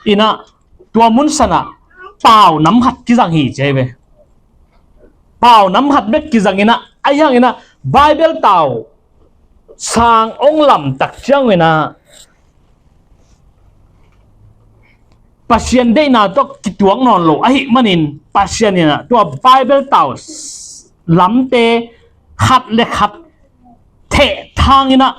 Inah tua mun sanah pau nam khat kizang hi ci ve. Pau nam khat bek kizang inah, ahi hang inah Bible tausang ong lam tak ciang inah Pasian deihna tawh kituak nawn lo ahi manin Pasian inah tua Bible tau lamte khat le khat theh thang inah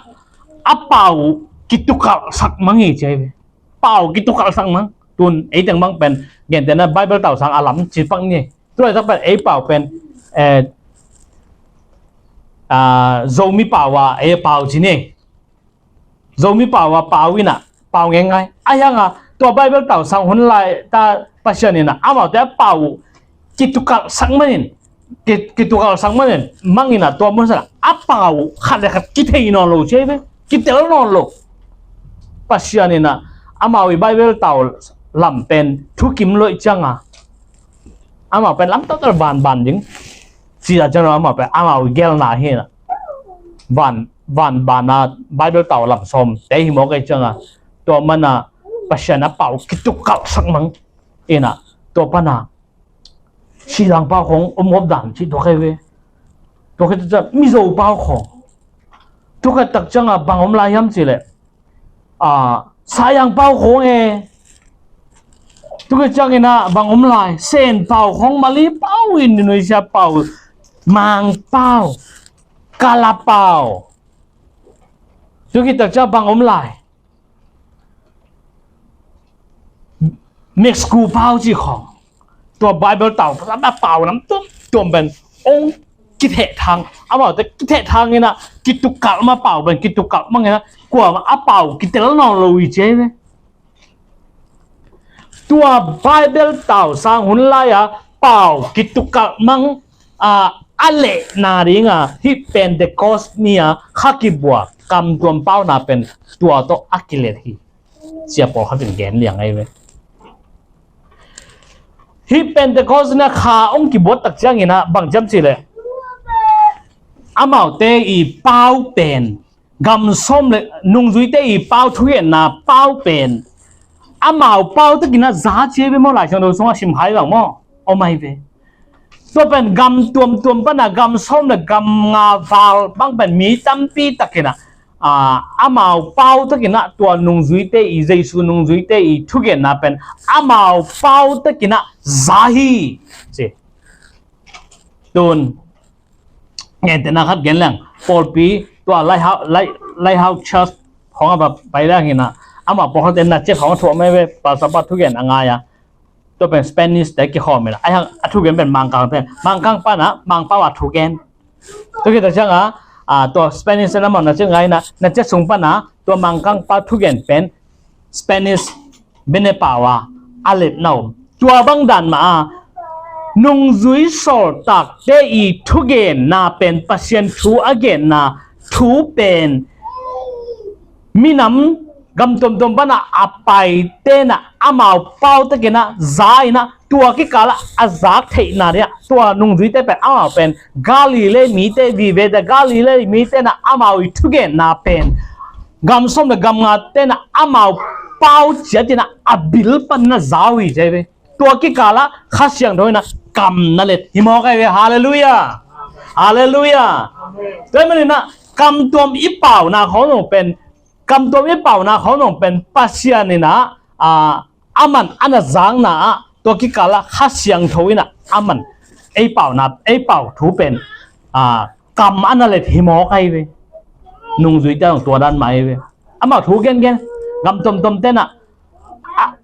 a pau kitukalhsak mang hi ci ve. Pau kitukalhsak mang. Tun ei teng bang pen gentehna Bible tausang a lam ci pak ni. Tulaitak pen ei pau pen, eh, a, Zomi pau a ei pau ci ni. Zomi pau a pau inah pau ngeingai. Ahi hanga tua Bible tausang hun lai ta Pasian inah amaute a pau kitukalhsak manin, ki-, kitukalhsak manin mang inah tua mun sanah a pau khat le khat kithei nawn lo ci ve. Kitel nawn lo. Pasian inah amau i Bible tau lam pen thukim loih cianga amau pen lam total vanban ding ci a cianga amau pen amau i gelna hi inah van, vanban a Bible tau lam sawm te hi mawk ei cianga tua mana Pasian a pau kitukalhsak mang inah tua pana Sihzang pau khawng om ngop dan cih tua khe ve. Tua khe tak ciang Mizo pau khawng. Tua khe tak cianga bang om lai hiam cih leh, a, Sayang pau khawng e. Tua khe ciang inah bang om lai, Sen pau khawng, Mali pau, Indonesia pau, Mang pau, Kala pau. Tua khe tak ciang bang om lai. Mexico pau cih khawng. Tua Bible tau a pau nam tuamtuam pen ong kitheh thang. Amaute kitheh thang inah kitukalh ma pau pen kitukalh mang inah kuamah a pau kitel nawn lo hi ci ve. Tua Bible tausang hun lai-a pau kitukalh mang a a lehna dinga hih Pentecost ni-a kha kibuak kamtuam pauna pen tua tawh a kilet hi. Sia pawlkhat in gen liang ahi ve. Hih Pentecost na kha hong kibuat tak ciangin ah bang ciam cih leh, amaute i pau pen, gam sawm le nungzuite i pau, thugenna pau pen amau pau takin ah za ci ahi ve maw, Lai Siangtho sungah sim kha hi bang maw, om ahi ve. Tua pen gam tuamtuam pana gam sawm le gam nga val bang pen mi tampi takin ah, aa, amau pau takin ah tua nungzuite i, Jesu nungzuite i thugenna pen amau pau takin ah za hi ci. Tun, gentehna khat gen leng, pawlpi tua Lighthouse, Light-, Lighthouse Church khawng a va pai leng hi na, amah pawlkhat in na ciat khawng a thuah mai ve, pastor pa thugen a ngai a. Tua pen Spanish te kikhawm in a, ahi hang a thugen pen Mangkang te, Mangkang pana Mangpau a thugen. Tua khit tak ciang a, a, tua Spanish te na mah na ciat ngai na, na ciat sung pana tua Mangkang pa thugen pen Spanish bene pau a a letna om. Tua bang dan mah a, nungzui sawltakte i thugenna pen, Pasian thu a genna thu pen minam gam tuamtuam pana a paite na amau pau takin ah za in ah, tua kikal ah a zak theihna dia tua nungzuite pen amau pen Galilee mite vive, tua Galilee mite na amau i thugenna pen gam sawm le gam ngate na amau pau ciat in ah a bil panin ah za uh hi ci ahi ve. Tua kikal ah Kha Siangtho in ah kam na let hi mawk ahi ve. Halleluiah. Halleluiah. Tua ahih manin ah kamtuam i pauna khawng zong pen, kamtuam i pauna khawng zong pen Pasian in ah, a, a man a na zakna ah tua kikal ah Kha Siangtho in ah a man ei pauna, ei pau thu pen, a, kam a na let hi mawk ahi ve. Nungzuite zong tua dan mah ahi ve. Amau thu gengen, gam tuamtuam te na, a,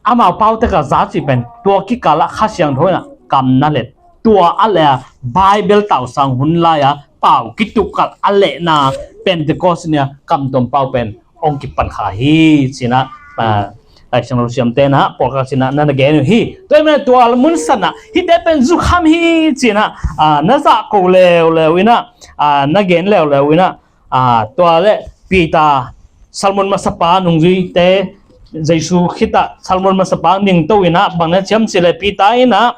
amau pau tek a za cih pen tua kikal ah Kha Siangtho in ah kam na let. Tua a leh a Bible tausang hun lai a pau kituk kal a lehna Pentecost ni a kamtuam pau pen hong kipan kha hi ci-in ah, a, Lai Siangtho siamte na pawlkhat in ah na na gen uh hi. Tua ahih manin tua mun san ah hihte pen zukham hi ci-in ah, a, na zahko leuleu in ah, a, na gen leuleu in ah, a, tua leh Peter, Salmon masapa nungzuite, Jesu khit ah Salmon masapa ningto in ah bang na ci hiam cih leh Peter in ah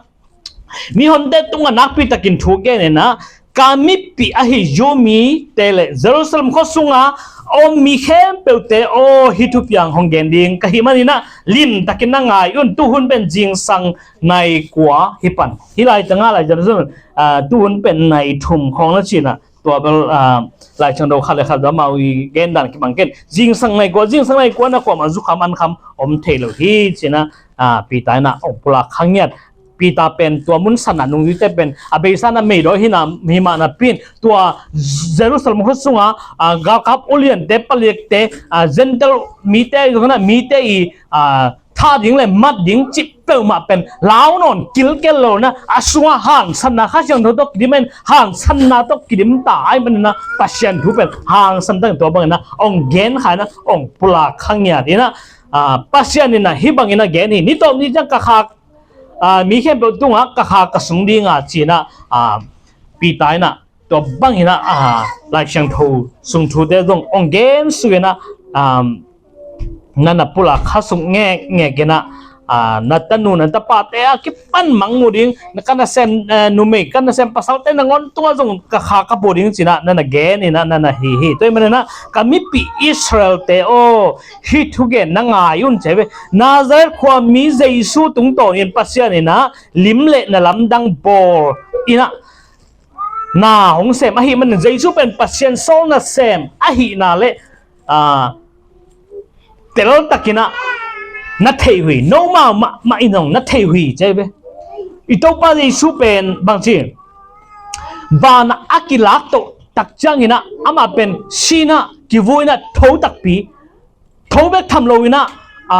mihonte tungah nakpi takin thu gen in ah, ka mipih ahi Jew mite le Jerusalem khua sunga om mi khempeuhte aw, hih thupiang hong gen ding ka hih manin ah limtakin na ngai un. Tuhun pen zingsang nai kua hi pan. Hih lai tangah lai Jerusalem, a, tuhun pen nai thum khawng na ci-in ah, tua bel, a, Lai Siangtho khat le khat amau i gen dan kibang kei in. Zingsang nai kua, zingsang nai kua na kuamah zukham an kham om thei lo hi ci-in ah, a, Peter in ah hong pulak kha ngiat. Peter pen tua mun san ah nungzuite pen a beisa in ah meidawi hi na, hi mah napi in tua Jerusalem khua sunga, a, galkap uliante, paliate, a, Gentile mite, mite i, a, thah ding le mat ding cih peuhmah pen lau nawn kilkel lo in ah, a sungah hangsanna, Kha Siangtho tawh kidim in hangsanna tawh kidim ta ahih manin ah Pasian thu pen hangsan takin tua bangin ah hong gen kha in ah hong pulak kha ngiat in ah, a, Pasian in ah hih bangin ah gen hi. Ni tawp ni ciang ka kha, a, mi khempeuh tungah ka kha ka sung ding a ci-in ah, a, Peter in ah tua bangin ah, a, Lai Siangtho sung thute zong hong gen suk in ah, um, na na pulak kha suk ngekngek in ah, a, na tanu na tapate a kipan mang mu ding, na ka nasem, eh, numei, ka nasem pasalte nangawn tungah zong ka kha ka pua ding ci-in ah na na gen in ah na na hi hi. Tua ahih manin ah ka mipih Israelte aw, hih thugen na ngai un ci ahi ve. Nazareth khuami Jesu tungtawnin Pasian in ah lim le na lamdang bawl in ah na hong sem ahih manin, Jesu pen Pasian sawl nasem ahihna le, a, teltakin ah na theih uh hi, nomau mahmah in hong na theih uh hi ci ahi ve. I Topa Jesu pen bangci, vanah a kilaktoh tak ciangin ah amah pen sin ah kivui in ah tho takpi, tho bek tham lo in ah, a,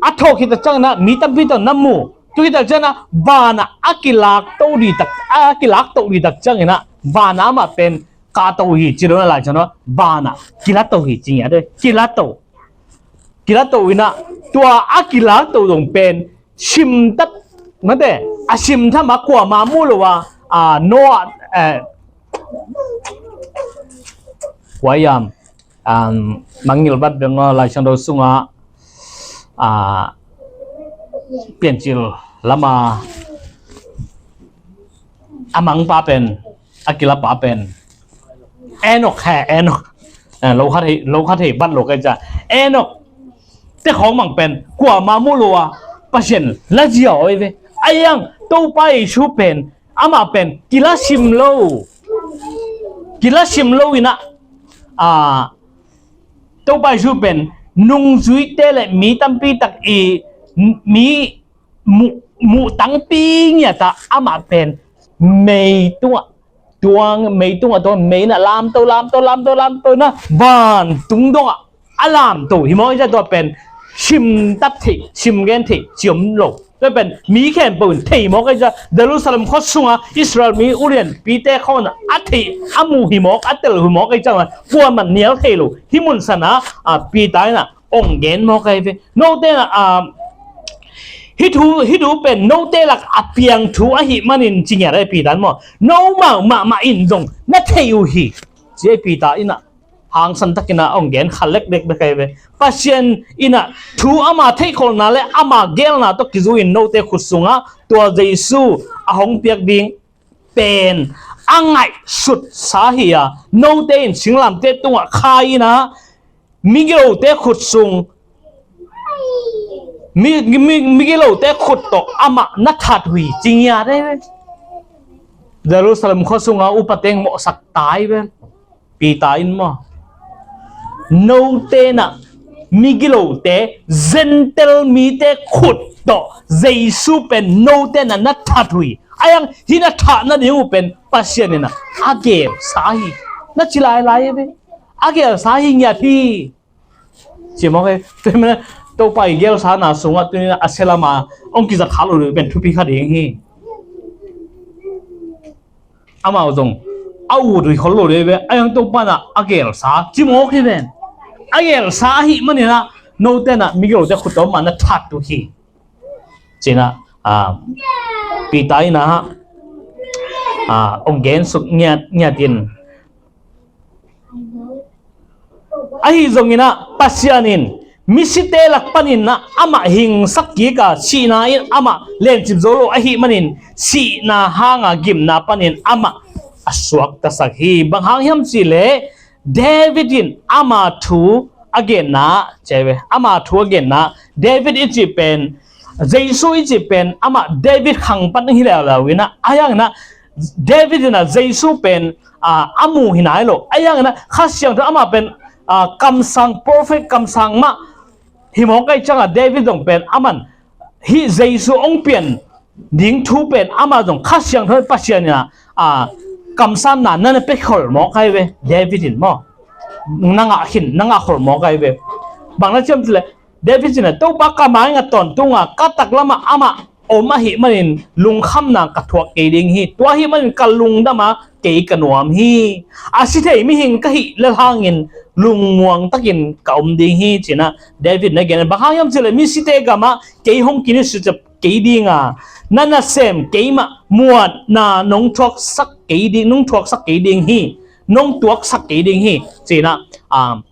a thawh khit tak ciangin ah mi tampi tawh na mu. Tua khit tak ciangin ah vanah a kilakto dih tak, a kilakto dih tak ciangin ah vanah amah pen kahto uh hi ci lo na, Lai Siangtho ah vanah kilato uh hi ci ngiat e. Kilato. Kilato in ah tua a kilakto zong pen simtat, mate, a simtham a kuamah mu lo a, a, Noah, eh, kuayam, um, mangngilh vat beng aw, Lai Siangtho sungah, a, Piancil lama a mangpa pen, a kilapa pen Enok he, Enok. Eh, lo khat hei, lo khat hei bat lo kai ca. Enok te khawng mang pen kuama mu lo a, Pasian la zia aw ei ve. Ai ang, Topa Jesu pen, amah pen kila sim lo. Kila sim lo inah, a, Topa Jesu pen nungzuite le mi tampi tak i mi muh, muh tangpi ngiat ah amah pen mei tungah tuang, mei tungah tuang, mei na lamto, lamto, lamto, lamto na vantung dongah a lamto hi mawk ei ca. Tua pen sim tat theih, sim gen theih ciam lo. Tua pen mi khempeuh in thei mawk ei ca. Jerusalem khua sunga Israel mi ulianpite khawng a theih, a muh hi mawk, a tel hi mawk ei ca. Kuaman nial thei lo. Hih mun sana, a, Peter inah ong gen mawk ei ve. Note na, a, hih thu, hih thu pen note lak a piang thu ahih manin ci ngiat ei Peter in maw. No mah, mah, mah in zong na thei uh hi, ci ei Peter inah hangsan takin ah ong gen kha lekdek bek ei ve. Pasian inah thu ama theihkholhna le ama gelna tawh kizui in note khut sungah tua Jesu a hong piak ding pen a ngaihsutsa hi a, note in singlamteh tungah khai inah migilote khut sung, mi, mi, migilote khut tawh amah na that uh hi, ci ngiat ei ve. Jerusalem khua sunga upa teng mawhsak tai ve. Peter in maw, note na migilote, Gentile mite khut tawh Jesu pen note na na that uh hi. Ai ang, hih na thah nading uh pen Pasian inah a gelsa hi, na ci lailai ei ve. A gelsa hi ngiat hi. Ci mawk ei. Tua hi mana Topa i gelsa na sungah tuni inah a sia lama ong kizat kha lo ding pen thupi kha ding hi. Amau zong a ut uh hi khol lo ding ve. Ai ang, Topa na a gelsa ci mawk hi ven. A gelsa ahih manin ah note na migilote khut tawh amah na that uh hi, ci inah, a, Peter inah, a, ong gen suk ngiat, ngiat in. Ahi zongin ah Pasian in misite lak panin ah amah hingsak kik a, sihna in amah lencip zo lo ahih manin sihna hanga gimna panin amah a suaktasak hi. Bang hang hiam cih leh David in ama thu a genna, ci ei ve, ama thu a genna, David i cih pen, Jesu i cih pen amah David khang pan hi leuleu inah, ai ang inah David inah Jesu pen, a, a muh hi nai lo. Ai ang inah Kha Siangtho amah pen, a, kamsang, prophet kamsang mah hi mawk ei ciangah David zong pen aman hih Jesu ong pian ding thu pen amah zong Kha Siangtho Pasian inah, a, kamsanna na na pia khol mawk ei ve. David in maw, na ngah khin, na ngah khol mawk ei ve. Bang na ci hiam cih leh David in ah, Topa ka maingat tawntunga ka taklamah amah om ahih manin lungkhamna ka thuak kei ding hi. Tua ahih manin ka lungdam a, kei ka nuam hi. A si thei mihing ka hih lel hangin lungmuang takin ka om ding hi, ci inah David na gen. Bang hang hiam cih leh misite gamah kei hong kinusiat kei ding a, na nasem keimah muanna nong thuaksak kei ding, nong thuaksak kei ding hi, nong tuaksak kei ding hi, ci inah, um,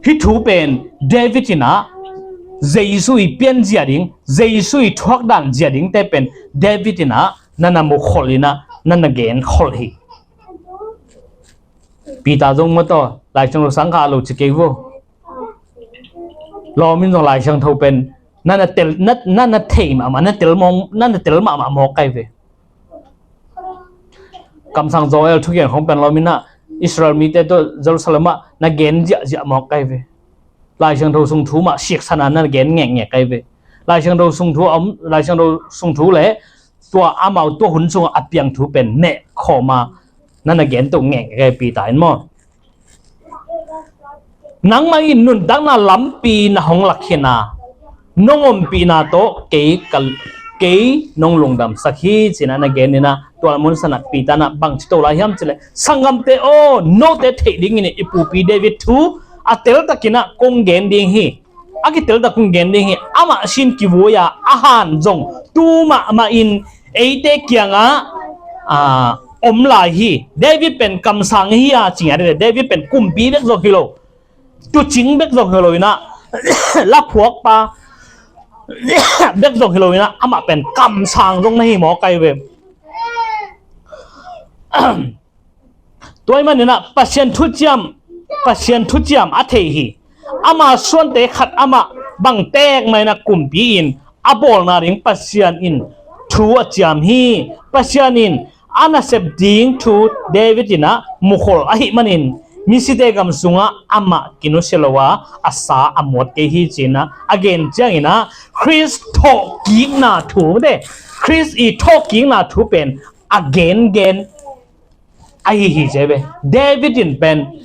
hih thu pen David inah Jesu i pianzia ding, Jesu i thuakdan zia dingte pen David inah na na mukhol inah na na genkhol hi. Peter zong maw, tua Lai Siangtho sang kha lo ci kei vo. Lawm in zong Lai Siangtho pen na na tel, na, na na thei mahmah, na tel mawk, na na tel mahmah mawk ei ve. Kamsang Joel thugen khawng pen lawm inah Israel mite tawh Jerusalem ah na gen ziahziah mawk ei ve. Lai Siangtho sung thu mah siksan a na gen ngekngek ei ve. Lai Siangtho sung thu a om, Lai Siangtho sung thu le tua amau tua hun sungah a piang thu pen neh khawm a na na gen to ngekngek ei, Peter in maw. Nangmah in nuntakna lampi na hong lak khin a, nong ompihna tawh kei ka, kei nong lungdamsak hi, ci inah na gen inah, tua mun sanah Peter inah bang ci to lai hiam cih leh, sanggamte aw, note theih dingin i pupi David thu a teltak inah kong gen ding hi. A kiteltak kong gen ding hi. Amah sin kivui a, a han zong tu mahmah in eite kiangah, ah, om lai hi. David pen kamsang hi a, ci ngiat hi. David pen kumpi bek zong hi lo, tuucing bek zong hi lo inah, laphuakpa bek zong hi lo inah, amah pen kamsang zong na hi mawk ai ve. Tua ahih maninah Pasian thuciam, Pasian thuciam a thei hi. Ama suante khat amah bang pek mah inah kumpi in a bawlna ding Pasian in thu a ciam hi. Pasian in a nasep ding thu David inah mukhol ahih manin misite gam sungah amah kinusia lo a, a sa a muat kei hi, ci-inah a gen cianginah Khrist thawhkikna thu de, Khrist i thawhkikna thu pen a gengen ahi hi ci ve. David in pen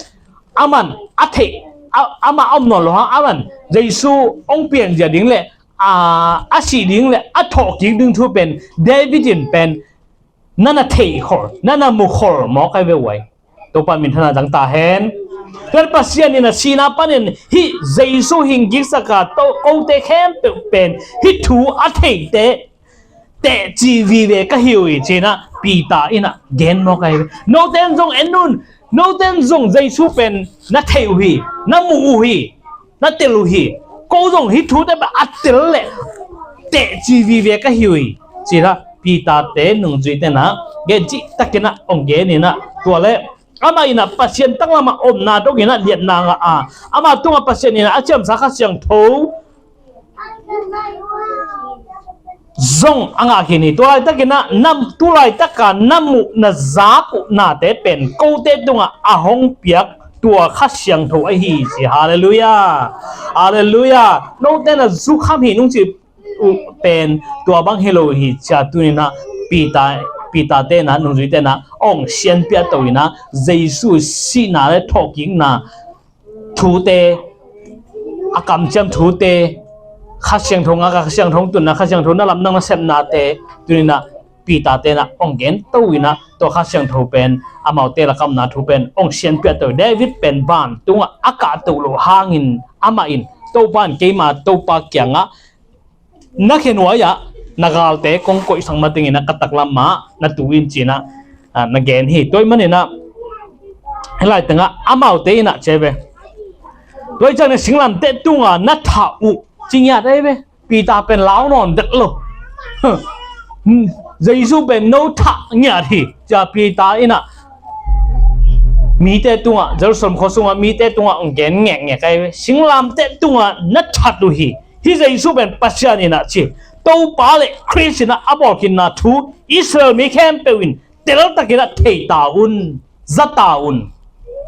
aman a theih, a, amah a om nawn lo hang, aman Jesu hong piangzia ding le, a, a sih ding le a thawhkik ding thu pen David in pen na na theihkhol, na na mukhol mawk ai ve uai. Topa minthanna dang ta hen. Tua Pasian in a sihna panin hih Jesu hingkiksak a to, kote khempeuh pen hih thu a theite teci vive ka hi uh hi, ci-inah Peter inah gen mawk ai ve. Note in zong en un, note in zong Jesu pen na theih uh hi, na muh uh hi, na tel uh hi. Ko zong hih thute pen a tel le teci vive ka hi uh hi, ci-inah Peter-te nungzuite inah gen cihtakinah hong gen inah, tua le amah inah Pasian tanglamah omna donginah liatna ngah a, amah tungah Pasian inah a ciamsa Kha Siangtho zong a ngah khin hi. Tua laitakinah na, tu laitaka na muh na zak uh nate pen kote tungah a hong piak tua Kha Siangtho ahi hi, ci. Halleluiah. Halleluiah. Note na zukham hi nung ci uh pen tua bang hi lo hi, ci-a tuninah Peter, Peter-te inah, nungzuite inah hong sianpiah to inah Jesu sihna le thawhkikna thute, a kamciam thute, Kha Siangtho ngak a, Kha Siangtho tunna, Kha Siangtho na lamdang nasepnate tuninah Peter-te inah hong gen to inah tua Kha Siangtho pen amaute lakah omna thu pen hong sianpiah to. David pen vantungah a kahto loh hangin amah in, Topa in keima Topa kiangah na khenuai-ah na galte kong koihsak matingin a ka taklamah na tu in, ci-inah, ah, na gen hi. Tua ahih maninah hih laitengah amaute inah ci ai ve. Tua ahih ciangin singlamteh tungah na thah uh ci ngiat ai ve. Peter pen lau nawn dek lo. Jesu pen no thah ngiat hi, ci-a Peter inah mite tungah, Jerusalem khua sungah mite tungah hong gen ngekngek ai ve. Singlamteh tungah na that uh hi. Hih Jesu pen Pasian inah ci, Topa le Khrist inah a bawlkhinna thu Israel mi khempeuh in teltakinah thei ta un, za ta un,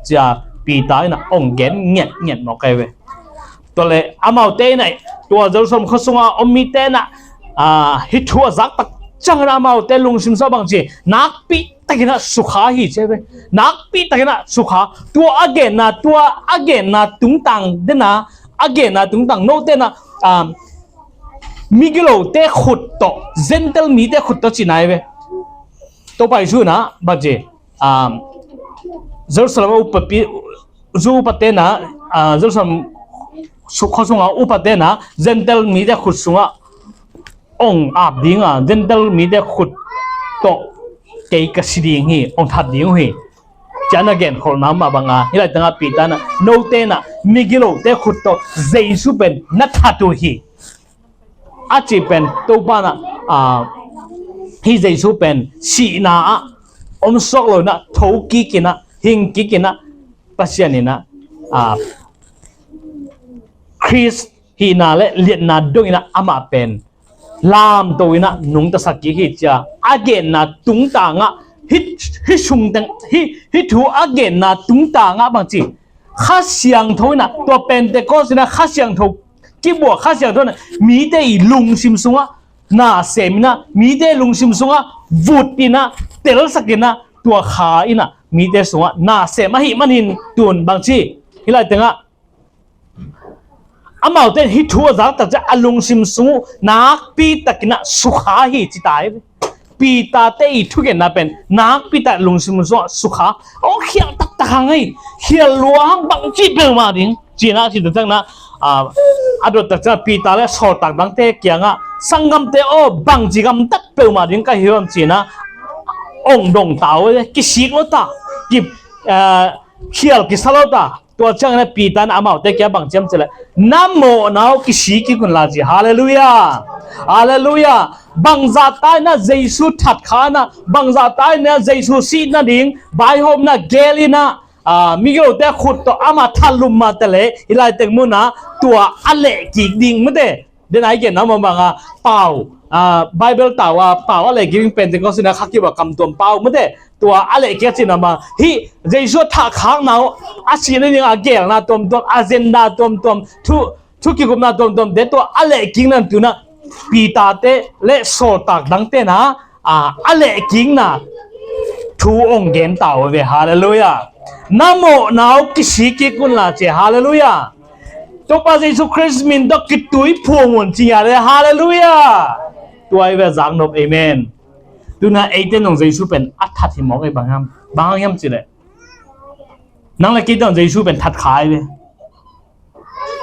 ci-a Peter inah hong gen ngiatngiat mawk ai ve. Tua le amaute inah, tua Jerusalem khua sunga om mite inah, ah, hih thu a zak tak ciangin amaute lungsim sungah bang ci, nakpi takinah sukha hi ci ai ve. Nakpi takinah sukha. Tua a genna, tua a genna tungtang dena, a genna tungtang note inah, ah, migilote khut tawh, Gentile mite khut tawh ci nai ve. Topa Jesu inah bang ci, ah, Jerusalem a upapi, Jew upate inah, ah, Jerusalem su-, khua sunga upate inah Gentile mite khut sungah hong ap dinga, Gentile mite khut tawh kei ka si ding hi, hong that ding uh hi, ci-a na genkholhna mah banga hih laitengah Peter inah note inah migilote khut tawh Jesu pen na that uh hi, a cih pen Topa inah, ah, hih Jesu pen sihna ah om suak lo inah, tho kik inah, hing kik inah, Pasian inah, ah, Khrist hihna le liatna dong inah amah pen lamto inah nungtasak kik hi, ci-a a genna tungtangah, hih, hih sungteng, hih, hih thu a genna tungtangah bang ci, Kha Siangtho inah, tua Pentecost inah Kha Siangtho kibuak, Kha Siangtho inah mite i lungsim sungah nasem inah, mite lungsim sungah vut inah, telsak inah, tua Kha inah mite sungah nasem ahih manin tun bang ci, hih laitengah amaute in hih thu a zak tak ciang a lungsim sung uh nakpi takinah sukha hi, ci ta hi. Peter-te i thugenna pen nakpi tak lungsim sungah sukha. Hong khial taktak hang hi. Khial lua hang, bang ci peuhmah ding, ci-inah, ci tak ciangin ah, a dot tak ciangin ah Peter le sawltak dangte kiangah Sanggamte aw, bangci gamtat peuhmah ding ka hi hiam ci-in ah ong dong ta uh ve. Kisik lo ta, ki, ah, khial kisa lo ta. Tua ciangin ah Peter in amaute kiangah bang ci hiam cih leh, na mawhna uh kisik kik un la ci. Halleluiah. Halleluiah. Bangzah ta in ah Jesu that kha in ah, bangzah ta in ah Jesu sih nading vaihawmna gel in ah, ah, migilote khut tawh amah that lum mah ta leh, hih lai teng mun ah tua a leh kik ding mate. Den a i gen na mama nga pau, ah, Bible tau a pau a leh kik ding Pentecost in ah kha kip a kam tuam pau mate. Tua a leh kik a cihna mah hih Jesu a thah khakna uh, a sih nading a gelna tuamtuam, agenda tuamtuam, thu, thu kikupna tuamtuamte tua a leh kikna tu-in ah Peter-te le sawltak dangte in ah, ah, a leh kikna thu ong gen ta uh ve. Halleluiah. Na mawhna uh kisik kik un la ci. Halleluiah. Topa Jesu Khrist min tawh kituiphum un ci a le. Halleluiah. Tua hi ve, zaknop. Amen. Tu-in ah eite zong Jesu pen a that hi mawk ei. Bang hang, bang hang hiam cih leh, nang le keite zong Jesu pen that kha hi ve.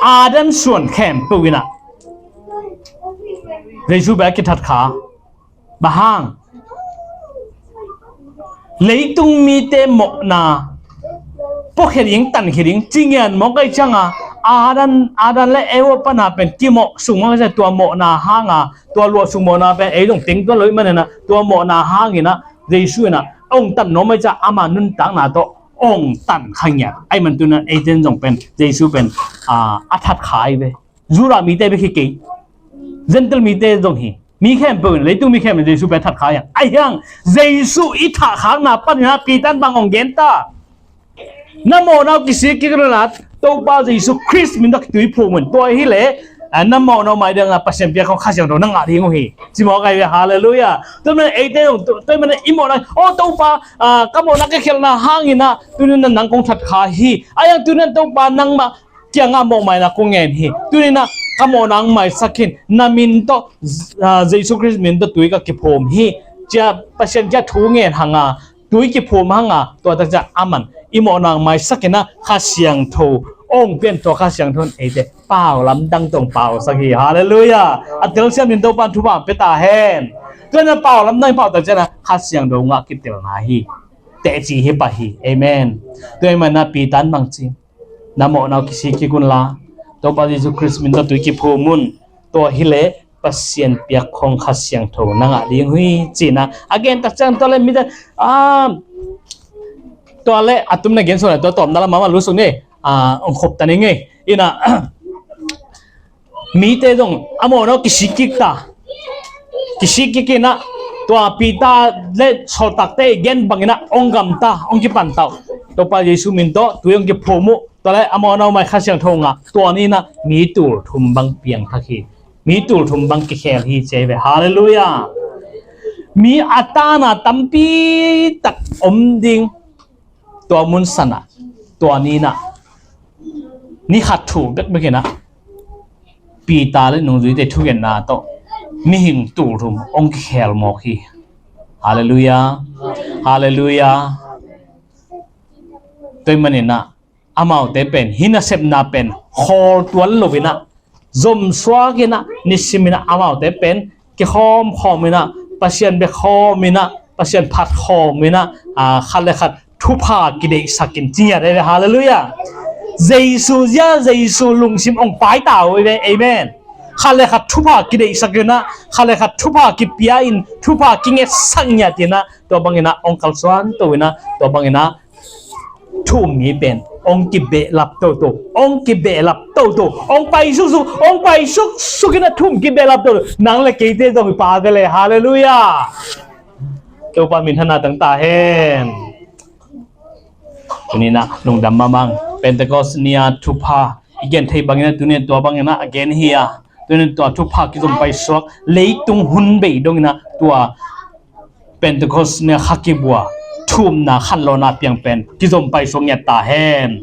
Adam suan khempeuh in ah Jesu pen a kithat kha. Bang hang? Leitung mite mawhna puakhia ding, tankhia ding ci ngian mawk ei ciang a, Adam, Adam le Eva pan a pen kimawh sung mawk ei ciang, tua mawhna hang a, tua luah sung mawhna pen ei zong teng tuan lo ahih manin ah, tua mawhna hangin ah Jesu in ah ong tan nuam ei ciang, ama nuntakna tawh ong tan kha ngiat. Ahih man tu-in ah eite zong pen Jesu pen, ah, a that kha hi ve. Judah mite bek hi kei, Gentile mite zong hi. Mi khempeuh in, leitung mi khempeuh in Jesu pen a that kha hi hang. Ahi hang Jesu i thah khakna panin ah Peter in bang ong gen ta? Na mawhna uh kisik kik un la, Topa Jesu Khrist min tawh kituiphum un. Tua hi leh, ah, na mawhna uh mai ding a Pasian piak khong Kha Siangtho na ngah ding uh hi ci mawk ei ve. Halleluiah. Tua ahih manin eite zong, tua, tua ahih manin i mawhna, aw Topa, ah, ka mawhna ka khelhna hangin ah tu-in ah nang kong that kha hi. Ahi hang tu-in ah Topa nangmah kiangah mawhmaina kong ngen hi. Tu-in ah ka mawhna hong maisak in, na min tawh, ah, Jesu Khrist min tawh tui ka kiphum hi, ci-a Pasian kiangah thu ngen hang a, tui kiphum hang a, tua tak ciang aman i mawhna hong maisak in ah Kha Siangtho ong pia in, tua Kha Siangtho in eite pau lamdang tawh ong pausak hi. Halleluiah. A telsiam dingin Topa in thupha pia ta hen. Tua in ah pau lamdang i pau tak ciang ah Kha Siangtho ngah kitelna hi. Teci hi pah hi. Amen. Tua ahih manin ah Peter in bang ci? Na mawhna uh kisik kik un la, Topa Jesu Khrist min tawh tui kiphum un. Tua hi leh Pasian piak khong Kha Siangtho na ngah ding uh hi ci-in ah a gen tak ciang, tua leh mite, ah, tua leh a tumna gen sung leh tua tawpna lam ah lut suk ni, ah, ong khop ta ning ei. In ah mite zong a mawhna uh kisik kik ta. Kisik kik in ah tua Peter le sawltakte i gen bangin ah ong gamta, ong kipan ta uh. Topa Jesu min tawh tui ong kiphum uh. Tua leh a mawhna uh mai Kha Siangtho ngah. Tua ni-in ah mi tul thum bang piangthak hi. Mi tul thum bang kikhel hi ci hi ve. Halleluiah. Mi a tana tampi tak om ding tua mun san ah, tua ni-in ah ni khat thu bekbek in ah Peter le nungzuite thugenna tawh mihing tul thum ong kikhel mawk hi. Halleluiah. Halleluiah. Tua ahih manin ah amaute pen hih nasepna pen khawl tuan lo-in ah, zomsuak in ah, nisim in ah amaute pen kikhawm khawm in ah, Pasian bia khawm in ah, Pasian phat khawm in ah, ah, khat le khat thupha kideihsak in ci ngiat ei ve. Halleluiah. Jesu zia, Jesu lungsim ong pai ta uh ei ve. Amen. Khat le khat thupha kideihsak in ah, khat le khat thupha kipia in, thupha kingetsak ngiat in ah, tua bangin ah ong kalsuan to in ah, tua bangin ah thu um mi pen ong kibehlap toto, ong kibehlap toto, ong pai suksuk, ong pai suksuk in ah thu um kibehlap toto. Nang le keite zong hi pah ve le. Halleluiah. Topa min thang tang ta hen. Tuni-in ah lungdam mahmah ing. Pentecost ni-a thupha i gen thei bangin ah tuni-in tua bangin ah a gen hi a, tuni-in tua thupha kizom paisuak, leitung hun bei dongin ah tua Pentecost ni-a kha kibua, thu umna khanlawhna piang pen kizom paisuak ngiat ta hen.